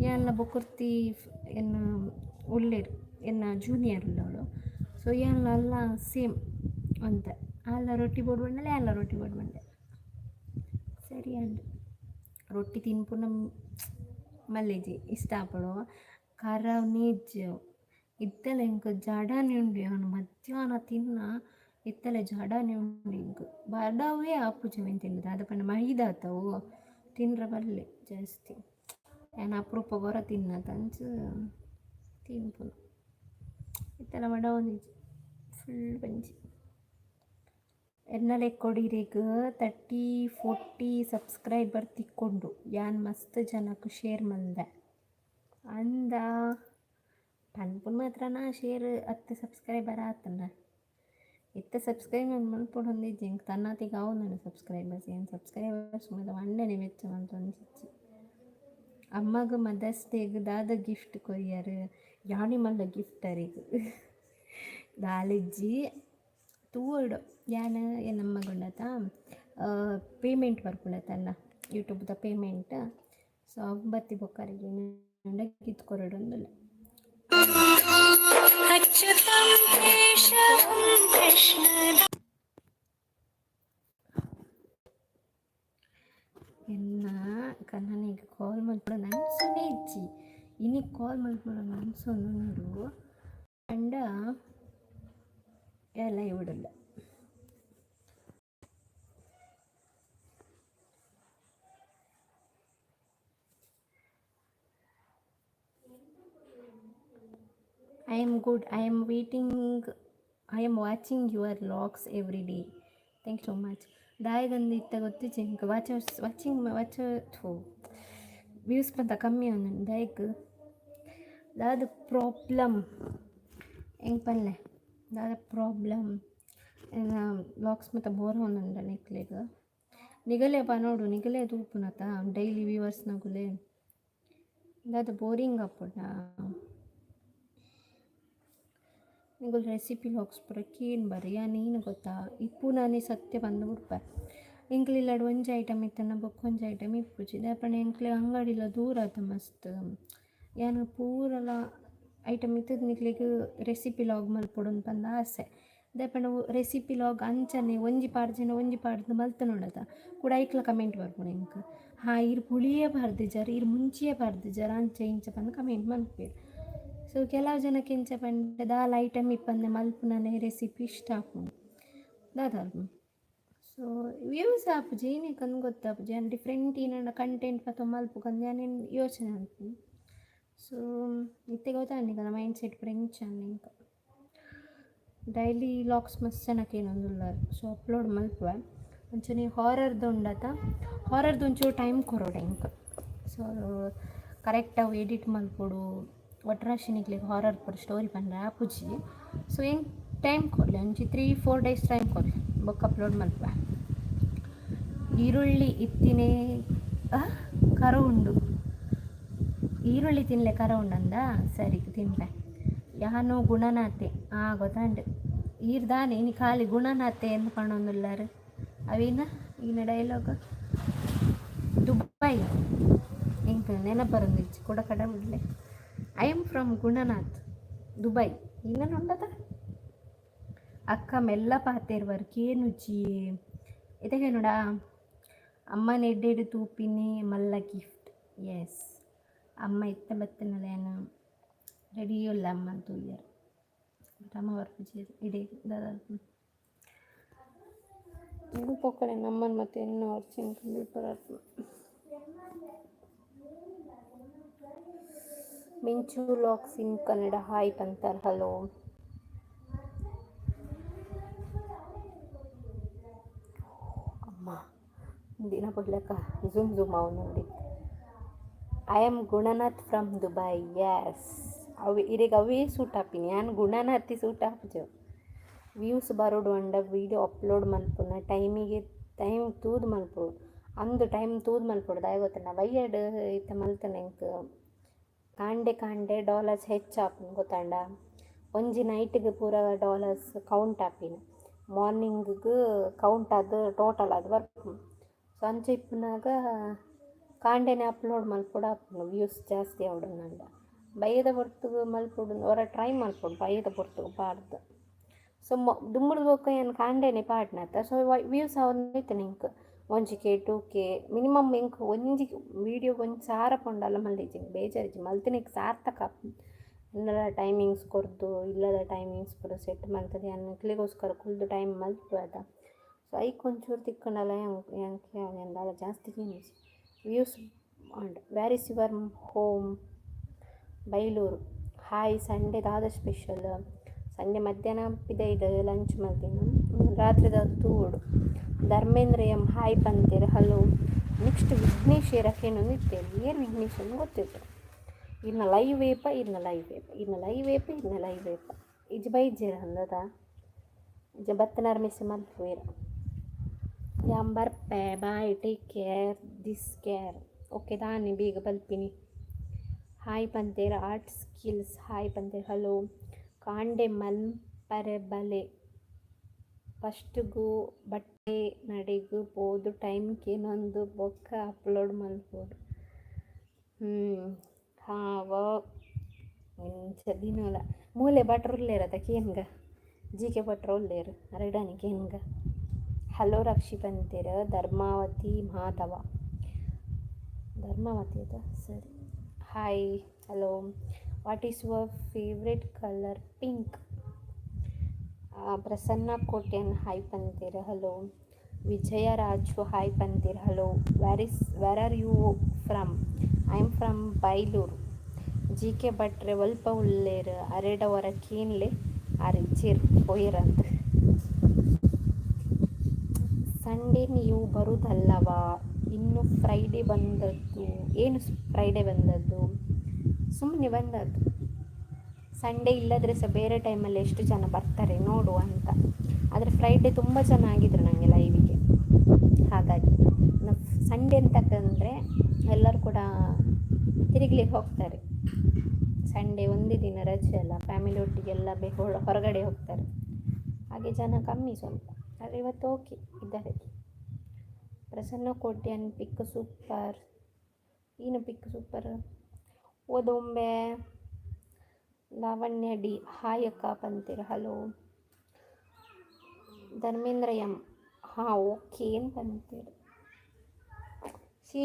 ಯಾನ್ಲ ಬೊಕೊರ್ತಿ ಎನ್ನ ಉಲ್ಲೆರ್, ಎನ್ನ ಜೂನಿಯರ್ ಉಲ್ಲವಳು. ಸೊ ಯಾನ್ಲ ಅಲ್ಲ ಸೇಮ್ ಒಂತೆ. ಆಲ್ಲ ರೊಟ್ಟಿ ಬೋಡು ಪಂಡಲ್, ಯಾನ್ಲ ರೊಟ್ಟಿ ಬೋಡು ಪಂಡೆ. ಸರಿ ಆಂಡ್. ರೊಟ್ಟಿ ತಿನ್ಪುನ ಮಲ್ಲೆಜಿ, ಇಷ್ಟ ಆಪುಂಡು. ಖಾರ ನೇಜ್ ಇತ್ತಲೆ ಎಂಕ್ ಜಡನೆ ಉಂಡು. ಯಾನ್ ಮಧ್ಯಾಹ್ನ ತಿನ್ನ, ಇತ್ತಲೆ ಜಡನೆ ಉಂಡು ಎಂಕ್. ಬಡವೇ ಆಪುಜಿ ಅವೆನ್ ತಿಂಡ. ದಾದ ಪಂಡ ಮೈದ ಅವು, ತಿನ್ರೆ ಬಲ್ಲೆ ಜಾಸ್ತಿ. ಯಾನ್ ಅಪರೂಪ ಒರ ತಿನ್ನತ, ಅಂಚ ತಿನ್ಪುನು. ಇತ್ತೆಲ ಬಡವೊಂದಿಜ್ಜಿ, ಫುಲ್ ಬಂಜಿ. ಎನ್ನ ಲೆಕ್ಕೊಡು ಇರೆಗ್ 30 40 ಸಬ್ಸ್ಕ್ರೈಬರ್ ತಿಕ್ಕೊಂಡು. ಯಾನ್ ಮಸ್ತ್ ಜನಕ್ ಶೇರ್ ಮಲ್ದೆ ಅಂದ. ಪನ್ಪುನ ಮಾತ್ರನಾ ಶೇರ್ ಅತ್ತ್ ಸಬ್ಸ್ಕ್ರೈಬರ್ ಆತುಂಡ? ಇತ್ತೆ ಸಬ್ಸ್ಕ್ರೈಬ್ ಮಲ್ಪೊಡೊಂದಿಜ್ಜಿ ಎಂಕ್. ತನ್ನಾತಿಗೆ ಆವೊಂದುಂಡು ಸಬ್ಸ್ಕ್ರೈಬರ್ಸ್. ಏನ್ ಸಬ್ಸ್ಕ್ರೈಬರ್ಸ್ ಮಾತ ಮಂಡೆನೆ ಬೆಚ್ಚ ಮಂತೊಂದಿಜ್ಜಿ. ಅಮ್ಮಗ್ ಮದರ್ಸ್ ಡೇಗ್ ದಾದ ಗಿಫ್ಟ್ ಕೊರಿಯರ್? ಯಾನಿ ಮಲ್ಲ ಗಿಫ್ಟ್ ಅರೆಗ್ ದಾಲಿಜ್ಜಿ. ತೂವೊಡು. ಯಾನ್ ಎನ್ನಮ್ಮಗ್ ಉಂಡತ ಪೇಮೆಂಟ್ ಬರ್ಪುಂಡತ ಅನ್ನ. ಯೂಟ್ಯೂಬ್ದ ಪೇಮೆಂಟ್. ಸೊ ಅವು ಬತ್ತಿ ಬೊಕ್ಕ ಅರೆಗ್ ಕೊರೊಡೊಂದುಲ್ಲೆ. अच्युतं केशवं कृष्ण ಎನ್ನ ಕಣ್ಣನಿಗೆ ಕಾಲ್ ಮಲ್ಪೊಡು ಅನ್ಸೊನೇ ಇಜ್ಜಿ. ಇನಿ ಕಾಲ್ ಮಲ್ಪೊಡು ಅನ್ಸೊಂದುಂಡು, ಆಂಡ ಲೈವ್ ಉಲ್ಲ. I am good. I am waiting. I am watching your vlogs every day. Thank you so much. ದಾಯೆಗಂದ್ ಇತ್ತೆ ಗೊತ್ತಿಜ್ಜಿ ಎಂಕ್. ವಾಚರ್ಸ್ ವಾಚಿಂಗ್ ವಾಚ್ ಥೂ, ವ್ಯೂಸ್ ಪಂತ ಕಮ್ಮಿ ಆವೊಂದುಂಡು. ದಾಯೆಗ್, ದಾದ ಪ್ರಾಬ್ಲಮ್ ಎಂಕ್ ಪನ್ಲೆ, ದಾದ ಪ್ರಾಬ್ಲಮ್? ಎನ್ನ ವ್ಲಾಗ್ಸ್ ಮಾತ ಬೋರ್ ಆವೊಂದುಂಡ ನಿಕ್ಲೆಗ್? ನಿಗಲೆ ಪನೊಡು, ನಿಗಲೆ ತೂಪುನತ ಡೈಲಿ ವ್ಯೂವರ್ಸ್ನಕುಲೆ. ದಾದ ಬೋರಿಂಗ್ ಆಪುಂಡ? ನಿಗುಲು ರೆಸಿಪಿ ವ್ಲಾಗ್ಸ್ ಪೂರ ಕೇನ್ಬರ್. ಯಾನ್ ಏನು ಗೊತ್ತಾ, ಇಪ್ಪುನಾನೆ ಸತ್ಯ ಪಂದ್ ಬುಡ್ಪೆ. ಎಂಕ್ಲೆ ಇಲ್ಲಡ್ ಒಂಜಿ ಐಟಮ್ ಇತ್ತ್ಂಡ ಬೊಕ್ಕೊಂಜಿ ಐಟಮ್ ಇಪ್ಪುಜಿ. ದಾಯೆ ಪಂಡ ಎಂಕ್ಲೆ ಅಂಗಡಿಲ ದೂರ ಆತ ಮಸ್ತ್. ಯಾನ್ ಪೂರಲ ಐಟಮ್ ಇತ್ತುದ್ ನಿಕ್ಲೆಗ್ ರೆಸಿಪಿ ವ್ಲಾಗ್ ಮಲ್ಪೊಡುಂದು ಪಂದ್ ಆಸೆ. ದಾಯೆ ಪಂಡ ರೆಸಿಪಿ ವ್ಲಾಗ್ ಅಂಚನೆ ಒಂಜಿ ಪಾಡ್ಜಿಂಡ ಒಂಜಿ ಪಾಡ್ದ್ ಮಲ್ತ್ ನೋಡತ ಕುಡ ಐಕ್ಲ ಕಮೆಂಟ್ ಬರ್ಪುಂಡು ಎಂಕ್. ಹಾ, ಈರ್ ಪುಳಿಯೇ ಪಾಡ್ದಿಜರ್, ಈರ್ ಮುಂಚಿಯೇ ಪಾಡ್ದಿಜರ್, ಅಂಚ ಇಂಚ ಪಂದ್ ಕಮೆಂಟ್ ಮನ್ಪುವೆರ್. ಸೊ ಕೆಲವು ಜನಕ್ಕೆ ಎಂಚ ಪಂಡ ದಾಲ ಐಟಮ್ ಇಪ್ಪಂದೆ ಮಲ್ಪುನನೆ ರೆಸಿಪಿ ಇಷ್ಟ ಆಪುಂಡು. ದಾದ ಸೊ ವ್ಯೂಸ್ ಆಪುಜಿ ಏನಿಕ್ಕಂದ್ ಗೊತ್ತಾಪುಜಿ. ಯಾನ್ ಡಿಫ್ರೆಂಟ್ ಏನಂಡ ಕಂಟೆಂಟ್ ಪತ ಮಲ್ಪುಗಂದ್ ಯಾನ್ ಯೋಚನೆ ಮಲ್ಪುನಿ. ಸೊ ಇತ್ತೆ ಗೊತ್ತಾಂಡ್ ನಿಕಲ್ನ ಮೈಂಡ್ ಸೆಟ್ ಪೂರ ಎಂಚ ಎಂಕ್. ಡೈಲಿ ವ್ಲಾಗ್ಸ್ ಮಸ್ತ್ ಜನಕ್ ಕೇನೊಂದುಲ್ಲರ್. ಸೊ ಅಪ್ಲೋಡ್ ಮಲ್ಪುವೆ. ಅಂಚನೆ ಹಾರರ್ದು ಉಂಡತ, ಹಾರರ್ದು ಒಂಚೂರು ಟೈಮ್ ಕೊರೊಡು ಎಂಕ್. ಸೊ ಕರೆಕ್ಟ್ ಅವು ಎಡಿಟ್ ಮಲ್ಪೊಡು. ಒಟ್ರಾಶಿ ನಿಕ್ಲೆಗ್ ಹಾರರ್ ಪೂರ ಸ್ಟೋರಿ ಪಂಡ ಆಪುಜಿ. ಸೊ ಎಂಕ್ ಟೈಮ್ ಕೊರ್ಲೆ, ಒಂಜಿ 3-4 ಡೇಸ್ ಟೈಮ್ ಕೊರ್ಲೆ, ಬೊಕ್ಕ ಅಪ್ಲೋಡ್ ಮಲ್ಪುವೆ. ಈರುಳ್ಳಿ ಇತ್ತಿನೇ ಕರ ಉಂಡು. ಈರುಳ್ಳಿ ತಿನ್ಲೆ ಕರ ಉಂಡಂದ? ಸರಿ, ತಿನ್ಪೆ. ಯಾನು ಗುಣನಾಥೆ. ಆ, ಗೊತ್ತಾಂಡ್. ಈರ್ ದಾನೆ ಇನಿ ಖಾಲಿ ಗುಣನಾಥೆ ಎಂದು ಪಣೊಂದುಲ್ಲಾರ್? ಅವೇನ ಈನ ಡೈಲಾಗ್? ದುಬೈ ಎಂಕ್ ನೆನಪರೊಂದಿಜ್ಜಿ ಕುಡ ಕಡ ಬಿಡ್ಲೆ. I am from Gunanath, Dubai. ಇನ್ನನ್ ಉಂಡದ. ಅಕ್ಕ ಮೆಲ್ಲ ಪಾತೆರ್ವರ್, ಕೇನುಜಿ. ಇತ್ತೆ ನೋಡ. ಅಮ್ಮನ ಎಡ್ಡೆಡ್ ತೂಪಿನಿ ಮಲ್ಲ ಗಿಫ್ಟ್. ಎಸ್, ಅಮ್ಮ ಇತ್ತೆ ಬತ್ತಿನಲ್ಲ. ಯಾನ್ ರೆಡಿ ಉಲ್ಲ ಅಮ್ಮ ತೂಯರ್. ಅಮ್ಮ ಬರ್ಪುಜಿ ಇಡೀ ದಾದ ಪೊಕ್ಕಡೆ ನಮ್ಮನ್ ಮತ್ತೆ ಎನ್ನ computer. Minchu vlogs in Kannada hi ಪಂತರ್. ಹಲೋ. ಅಮ್ಮ, ದಿನ ಪೊರ್ಲಕ ಝೂಮ್ ಝೂಮ್ ಆವೊಂದುಂಡು. I am Gunanath from Dubai. Yes, ಅವು ಇರೆಗ್ ಅವೇ ಸೂಟ್ ಆಪಿನಿ. ಯಾನ್ ಗುಣನಾಥ್ ಸೂಟ್ ಆಪುಜಿ. ವ್ಯೂಸ್ ಬರೊಡು ಪಂಡ ವೀಡಿಯೋ ಅಪ್ಲೋಡ್ ಮಲ್ಪುನ ಟೈಮಿಗೆ ಟೈಮ್ ತೂದು ಮಲ್ಪೊಡು. ಅಂದು ಟೈಮ್ ತೂದು ಮಲ್ಪೊಡು. ದಾಯೆ ಗೊತ್ತುಂಡ, ಬಯ್ಯಡ್ ಇತ್ತೆ ಮಲ್ತುಂಡ ಎಂಕ್ ಕಾಂಡೆ ಕಾಂಡೆ ಡಾಲರ್ಸ್ ಹೆಚ್ಚಾಪುಂಡು, ಗೊತ್ತಾಂಡ? ಒಂಜಿ ನೈಟಿಗೆ ಪೂರ ಡಾಲರ್ಸ್ ಕೌಂಟ್ ಆಪಿನ, ಮಾರ್ನಿಂಗಿಗೆ ಕೌಂಟ್ ಆದ್ ಟೋಟಲ್ ಆದ್ ಬರ್ಪುಂಡು. ಸೊ ಅಂಚ ಇಪ್ಪುನಗ ಕಾಂಡೆನೆ ಅಪ್ಲೋಡ್ ಮಲ್ಪೊಡು ಆಪುಂಡು, ವ್ಯೂಸ್ ಜಾಸ್ತಿ ಆವೊಡಂದಾಂಡ. ಬಯ್ಯದ ಪೊರ್ತುಗು ಮಲ್ಪೊಡು, ಒರ ಟ್ರೈ ಮಲ್ಪೊಡು ಬಯ್ಯದ ಪೊರ್ತುಗು ಪಾಡ್ದ್. ಸೊ ದುಂಬುರ್ದು ಬೊಕ್ಕ ಯಾನ್ ಕಾಂಡೆನೆ ಪಾಡ್ನತ, ಸೊ ವ್ಯೂಸ್ ಆವೊಂದಿತ್ತ್ಂಡ್ ಎಂಕ್. 1K, 2K minimum. ಎಂಕ್ ಒಂಜಿ ವೀಡಿಯೋಗ್ 1000 ಪೋಂಡಲ ಮಲ್ದಿಜ್ಜಿ, ಬೇಜಾರಿಜ್ಜಿ. ಮಲ್ತಿನೆಕ್ ಸಾರ್ಥಕ ಆಪುಂಡು. ಎನ್ನಲ ಟೈಮಿಂಗ್ಸ್ ಕೊರ್ದು, ಇಲ್ಲದ ಟೈಮಿಂಗ್ಸ್ ಪೂರ ಸೆಟ್ ಮಲ್ತುದು ಯಾನ್ ನಿಕ್ಲೆಗೋಸ್ಕರ ಕುಲ್ದು ಟೈಮ್ ಮಲ್ಪುವೆ ಅತ. ಸೊ ಐಕ್ ಒಂಚೂರು ತಿಕ್ಕುಂಡಲ ಎಂಕ್ ಯಾನ್ ದಾಲ ಜಾಸ್ತಿ ಕೇನುಜಿ. ವ್ಯೂಸ್ ಆಂಡ್. Where is your home? Bailur. Hi, Sunday ದಾದ ಸ್ಪೆಷಲ್? ಸಂಡೆ ಮಧ್ಯಾಹ್ನ ಪಿದೈಡ್ ಲಂಚ್ ಮಲ್ತಿನ. ರಾತ್ರಿದ ತೂವೊಡು. ಧರ್ಮೇಂದ್ರ ಎಂ ಹಾಯ್ ಪಂತೆರ್. ಹಲೋ. ನೆಕ್ಸ್ಟ್ ವಿಘ್ನೇಶ್ ಏರ ಕೇನೊಂದು ಇತ್ತೆರ್. ಏರ್ ವಿಘ್ನೇಶ್ ಅಂದ್ ಗೊತ್ತಿಜ್ಜಿ. ಇರ್ನ ಲೈವ್ ಏಪ? ಇರ್ನ ಲೈವ್ ಏಪ? ಇರ್ನ ಲೈವ್ ಏಪ? ಇರ್ನ ಲೈವ್ ಏಪ? ಇಜ್ಜಿ ಬೈಜೆರ್ ಅಂದದ ಇಜ್ಜ? ಬತ್ತನಾರ್ ಮೆಸೇಜ್ ಮಲ್ಪುವೆರ್. ಯಾನ್ ಬರ್ಪೆ, bye, take care, this care. Okay, ದಾನೆ ಬೇಗ ಬಲ್ಪಿನಿ. ಹಾಯ್ ಪಂತೆರ್. ಆರ್ಟ್ ಸ್ಕಿಲ್ಸ್ ಹಾಯ್ ಪಂತೆರ್. ಹಲೋ. ಕಾಂಡೆ ಮಲ್ಪರೆ ಬಲೆ ಫಸ್ಟ್ಗು ಬಟ್. ನಡೆಗ್ ಪೋದು ಟೈಮ್ ಕೇನೊಂದು ಬೊಕ್ಕ ಅಪ್ಲೋಡ್ ಮಲ್ಪೊಡು. ಹಾಂ, ಇಂಚ ದಿನೋಲ ಮೂಲೆ ಭಟ್ರು ಉಲ್ಲೇರತ ಕೇನ್ಗ, ಜಿ ಕೆ ಭಟ್ರು ಉಲ್ಲೇರು ಅರೆಡಾನಿ ಕೇನ್ಗ. ಹಲೋ ರಕ್ಷಿ ಪಂತೆರ್. ಧರ್ಮಾವತಿ ಮಾಧವ, ಧರ್ಮಾವತಿ ಅದ ಸರಿ. Hi, hello. What is your favourite colour? Pink. Prasanna Kotian hi ಪಂತೆರ್. Hello. Vijaya Raju hi ಪಂತೆರ್. Hello. Where are you from? I am from Bailur. G K ಭಟ್ರೆ ಒಲ್ಪ ಉಲ್ಲೇರ್? ಅರೆಡ ಒರ ಕೇನ್ಲೆ, ಆರ್ ಇಜ್ಜೆರ್, ಪೋಯೆರಂದ್. ಸಂಡೇ ನೀವು ಬರುವುದಲ್ಲವಾ? ಇನ್ನು ಫ್ರೈಡೇ ಬಂದದ್ದು. ಏನು ಫ್ರೈಡೇ ಬಂದದ್ದು? ಸುಮ್ಮನೆ ಬಂದದ್ದು. ಸಂಡೇ ಇಲ್ಲದ್ರೆ ಸಹ ಬೇರೆ ಟೈಮಲ್ಲಿ ಎಷ್ಟು ಜನ ಬರ್ತಾರೆ ನೋಡುವ ಅಂತ. ಆದರೆ ಫ್ರೈಡೇ ತುಂಬ ಜನ ಆಗಿದ್ರು ನನಗೆ ಲೈವಿಗೆ. ಹಾಗಾಗಿ ಸಂಡೇ ಅಂತಂದರೆ ಎಲ್ಲರೂ ಕೂಡ ತಿರುಗ್ಲಿಕ್ಕೆ ಹೋಗ್ತಾರೆ. ಸಂಡೇ ಒಂದೇ ದಿನ ರಜೆ ಅಲ್ಲ, ಫ್ಯಾಮಿಲಿ ಒಟ್ಟಿಗೆ ಎಲ್ಲ ಹೊರಗಡೆ ಹೋಗ್ತಾರೆ. ಹಾಗೆ ಜನ ಕಮ್ಮಿ ಸ್ವಲ್ಪ. ಆದರೆ ಇವತ್ತು ಓಕೆ ಇದ್ದಾರೆ. ಪ್ರಸನ್ನ ಕೋಟ್ಯಾನ್ ಪಿಕ್ ಸೂಪರ್. ಏನು ಪಿಕ್ ಸೂಪರ್? ಓದೊಂಬೆ. ಲಾವಣ್ಯ ಡಿ ಹಾಯ್ ಅಕ್ಕ ಪಂತೀರ. ಹಲೋ. ಧರ್ಮೇಂದ್ರ ಎಂ ಹಾಂ ಓಕೆ ಏನು ಪಂತೀರ. ಸಿ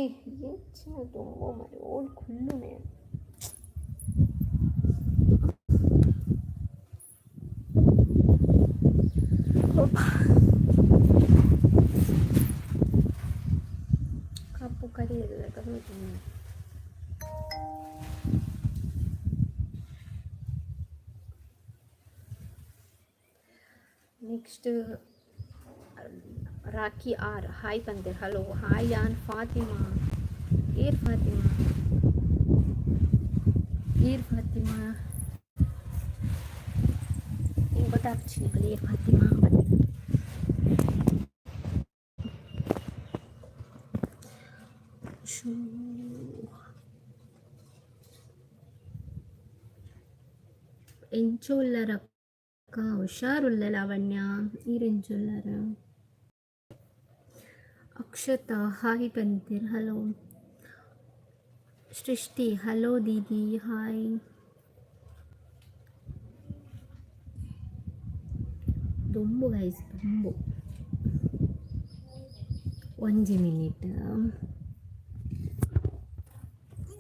ಎಂಚಿನ ತುಂಬ ಮರಿ ಓಲ್ ಕುಲ್ಲುನೆ. ಕಪ್ಪು ಕರಿಯಲ್ಲ. ನೆಕ್ಸ್ಟ್ ರಾಖಿ ಆರ್ ಹಾಯ್ ಪಂತೆರ್. Hello, hi. ಯಾನ್ ಫಾತಿಮಾ. ಏರ್ ಫಾತಿಮಾ? ಏರ್ ಫಾತಿಮಾ? ನಿಂಗೆ ಗೊತ್ತಾಗ್ಚಿ ಏರ್ ಫಾತಿಮಾ ಬಂದ. ಶೂ ಎಂಚ ಉಲ್ಲರಕ್ಕ? ಹುಷಾರುಲ್ಲ ಲಾವಣ್ಯ. ಈರ್ ಎಂಚ ಉಲ್ಲರ? ಅಕ್ಷತಾ ಹಾಯ್ ಪಂತೆರ್. ಹಲೋ. ಸೃಷ್ಟಿ ಹಲೋ ದೀದಿ, ಹಾಯ್. ದೊಂಬು ಗೈಸ್, ದೊಂಬು. ಒಂಜಿ ಮಿನಿಟ್.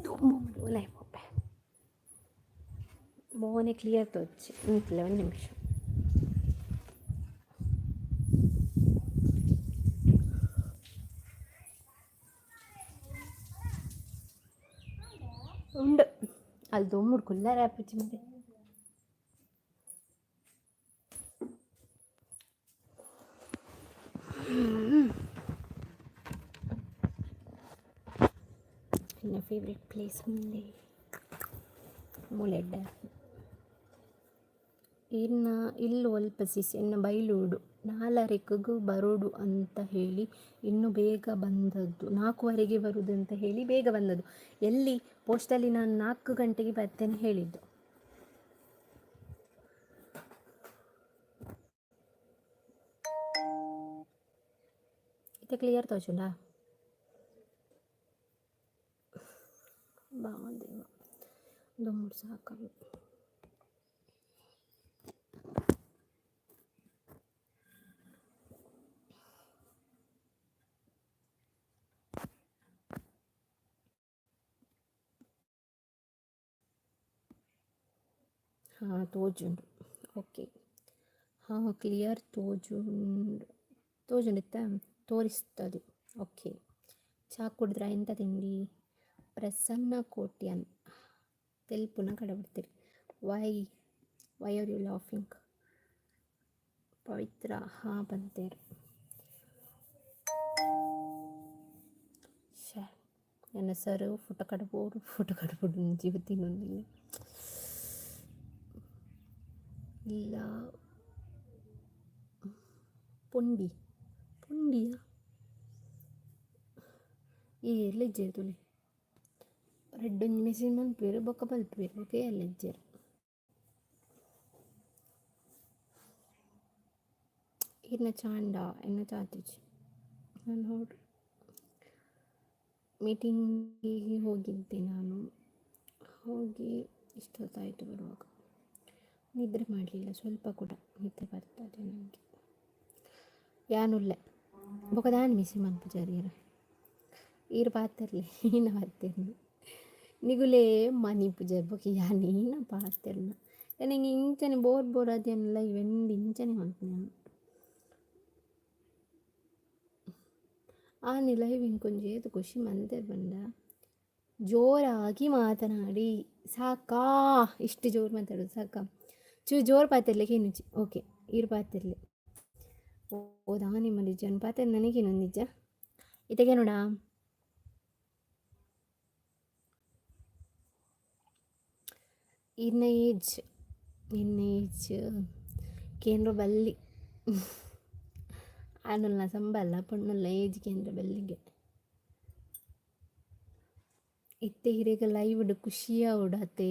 ದೊಂಬು ಲೈವ್ ಒಪ್ಪೆ ಮೋನೆ ಕ್ಲಿಯರ್ ತೋಚಿ ಇಂತಲೆ. ಒಂದು ನಿಮಿಷ. ಉಂಡು ಅಲ್ಲಿ ದೊಂಬುಡು ಕುಲ್ಲರೆ ಆಪುಜಿ ಮರೆ. ಎನ್ನ ಫೇವ್ರೆಟ್ ಪ್ಲೇಸ್ ಮುಂದೆ ಮೂಲೆಡ್ಡೆ. ಇನ್ನ ಇಲ್ಲ್ ಒಲ್ಪ ಸಿಸ್? ಎನ್ನ ಬೈಲೂಡು. ನಾಲರೆಕ್ಕ್ ಬರೋಡು ಅಂತ ಹೇಳಿ ಇನ್ನು ಬೇಗ ಬಂದದ್ದು. 4:30ಕ್ಕೆ ಬರುವುದು ಅಂತ ಹೇಳಿ ಬೇಗ ಬಂದದ್ದು. ಎಲ್ಲಿ ಪೋಸ್ಟಲ್ಲಿ ನಾನು 4 ಗಂಟೆಗೆ ಬರ್ತೇನೆ ಹೇಳಿದ್ದು. ಇತ್ತೆ ಕ್ಲಿಯರ್ ತೋಜುಂಡಾ? ಬಾ ದೇವ, ದೊಂಬುಡು ಸಾಕಾಗಿ. ಹಾಂ, ತೋಜುಂಡು. ಓಕೆ, ಹಾಂ, ಕ್ಲಿಯರ್ ತೋಜುಂಡು. ತೋಜುಂಡಿತ್ತ ತೋರಿಸ್ತದೆ. ಓಕೆ. ಚಾ ಕುಡಿದ್ರ? ಎಂತ ತಿಂಡಿ? ಪ್ರಸನ್ನ Kotian ತೆಲ್ಪುನ ಕಡಬಿಡ್ತೀರಿ. Why are you laughing? ಪವಿತ್ರ ಹಾಂ ಪಂತೇರ್. ಶೇ, ನನ್ನ ಸರ್ ಫೋಟೋ ಕಡ್ಬೋಡು, ಫೋಟೋ ಕಡ್ಬೋಡು. ಜೀವ ತಿನ್ನೊಂದಿಲ್ಲ ಇಲ್ಲ. ಪೊಂಡಿ ಪೊಂಡಿಯಾ? ಏರ್ಲ ಇಜ್ಜೆರ್ ತೂಲೆ. ರಡ್ಡ್ ಒಂಜಿ ಮೆಸೇಜ್ ಮನ್ಪುವೆರ್, ಬೊಕ್ಕ ಬಲ್ಪುವೆರ್, ಬೊಕ್ಕ ಏರ್ಲ ಇಜ್ಜೆರ್. ಈರ್ ಈರ್ನ ಚಾಂಡ ಎನ್ನ ಚಾತಿಜಿ. ನಾನು ಹೊಡ್ ಮೀಟಿಂಗಿಗೆ ಹೋಗಿದ್ದೆ ನಾನು. ಹೋಗಿ ಇಷ್ಟೊತ್ತಾಯಿತು ಬರುವಾಗ. ನಿದ್ರೆ ಮಾಡಲಿಲ್ಲ ಸ್ವಲ್ಪ ಕೂಡ. ನಿದ್ದೆ ಬರ್ತದೆ ನನಗೆ. ಯಾನುಲ್ಲೆ ಬೊಕ ದಾನೆ ಮಿಸ್ ಮನ್ಪುಜರ್ ಈರ್. ಈರ್ ಪಾತೆರ್ಲೆ, ಈನ ಪಾತೆರ್ನ. ನಿಗುಲೇ ಮನಿಪುಜರ್ ಬೊಕ ಯಾನ್ ಈನ ಪಾತೆರ್ನ. ಯಾನ್ ಇಂಚನೆ ಬೋರ್ ಬೋರ್ ಆದ್ ಯಾನ್ ಲೈವ್ ಎಂಡ್ ಇಂಚನೆ ಮನ್ಪುನೆ ಯಾನ್. ಆನಿ ಲೈವ್ ಇಂಕೊಂಜಿ ಏತ್ ಖುಷಿ ಮಂತೆರ್ ಪಂಡ ಜೋರಾಗಿ ಮಾತನಾಡಿ. ಸಾಕಾ, ಇಷ್ಟು ಜೋರು ಮಾತಾಡೋದು ಸಾಕಾ? ಚೂರು ಜೋರು ಪಾತೆರ್ಲೆ ಕೇನುಜಿ. ಓಕೆ, ಈರ್ ಪಾತೆರ್ಲೆ. ಓ ದಾನೆ ಮರಿಜನ್ ಪಾತೆರ್ ನನಗೇನೊಂದಿಜ್ಜ ಇತ್ತೆ ನೋಡ. ಇನ್ನ ಏಜ್, ಇನ್ನ ಏಜ್ ಕೇಂದ್ರ ಬಲ್ಲಿ ಆನುಲ್ನ ಸಂಬಲ್ಲ ಪೊಣ್ಣುಲ್ಲ ಏಜ್ ಕೇಂದ್ರ ಬಲ್ಲಿಗೆ. ಇತ್ತೆ ಇರೆಗ್ ಲೈವ್ಡ್ ಖುಷಿಯಾವೊಡು ಅತೆ.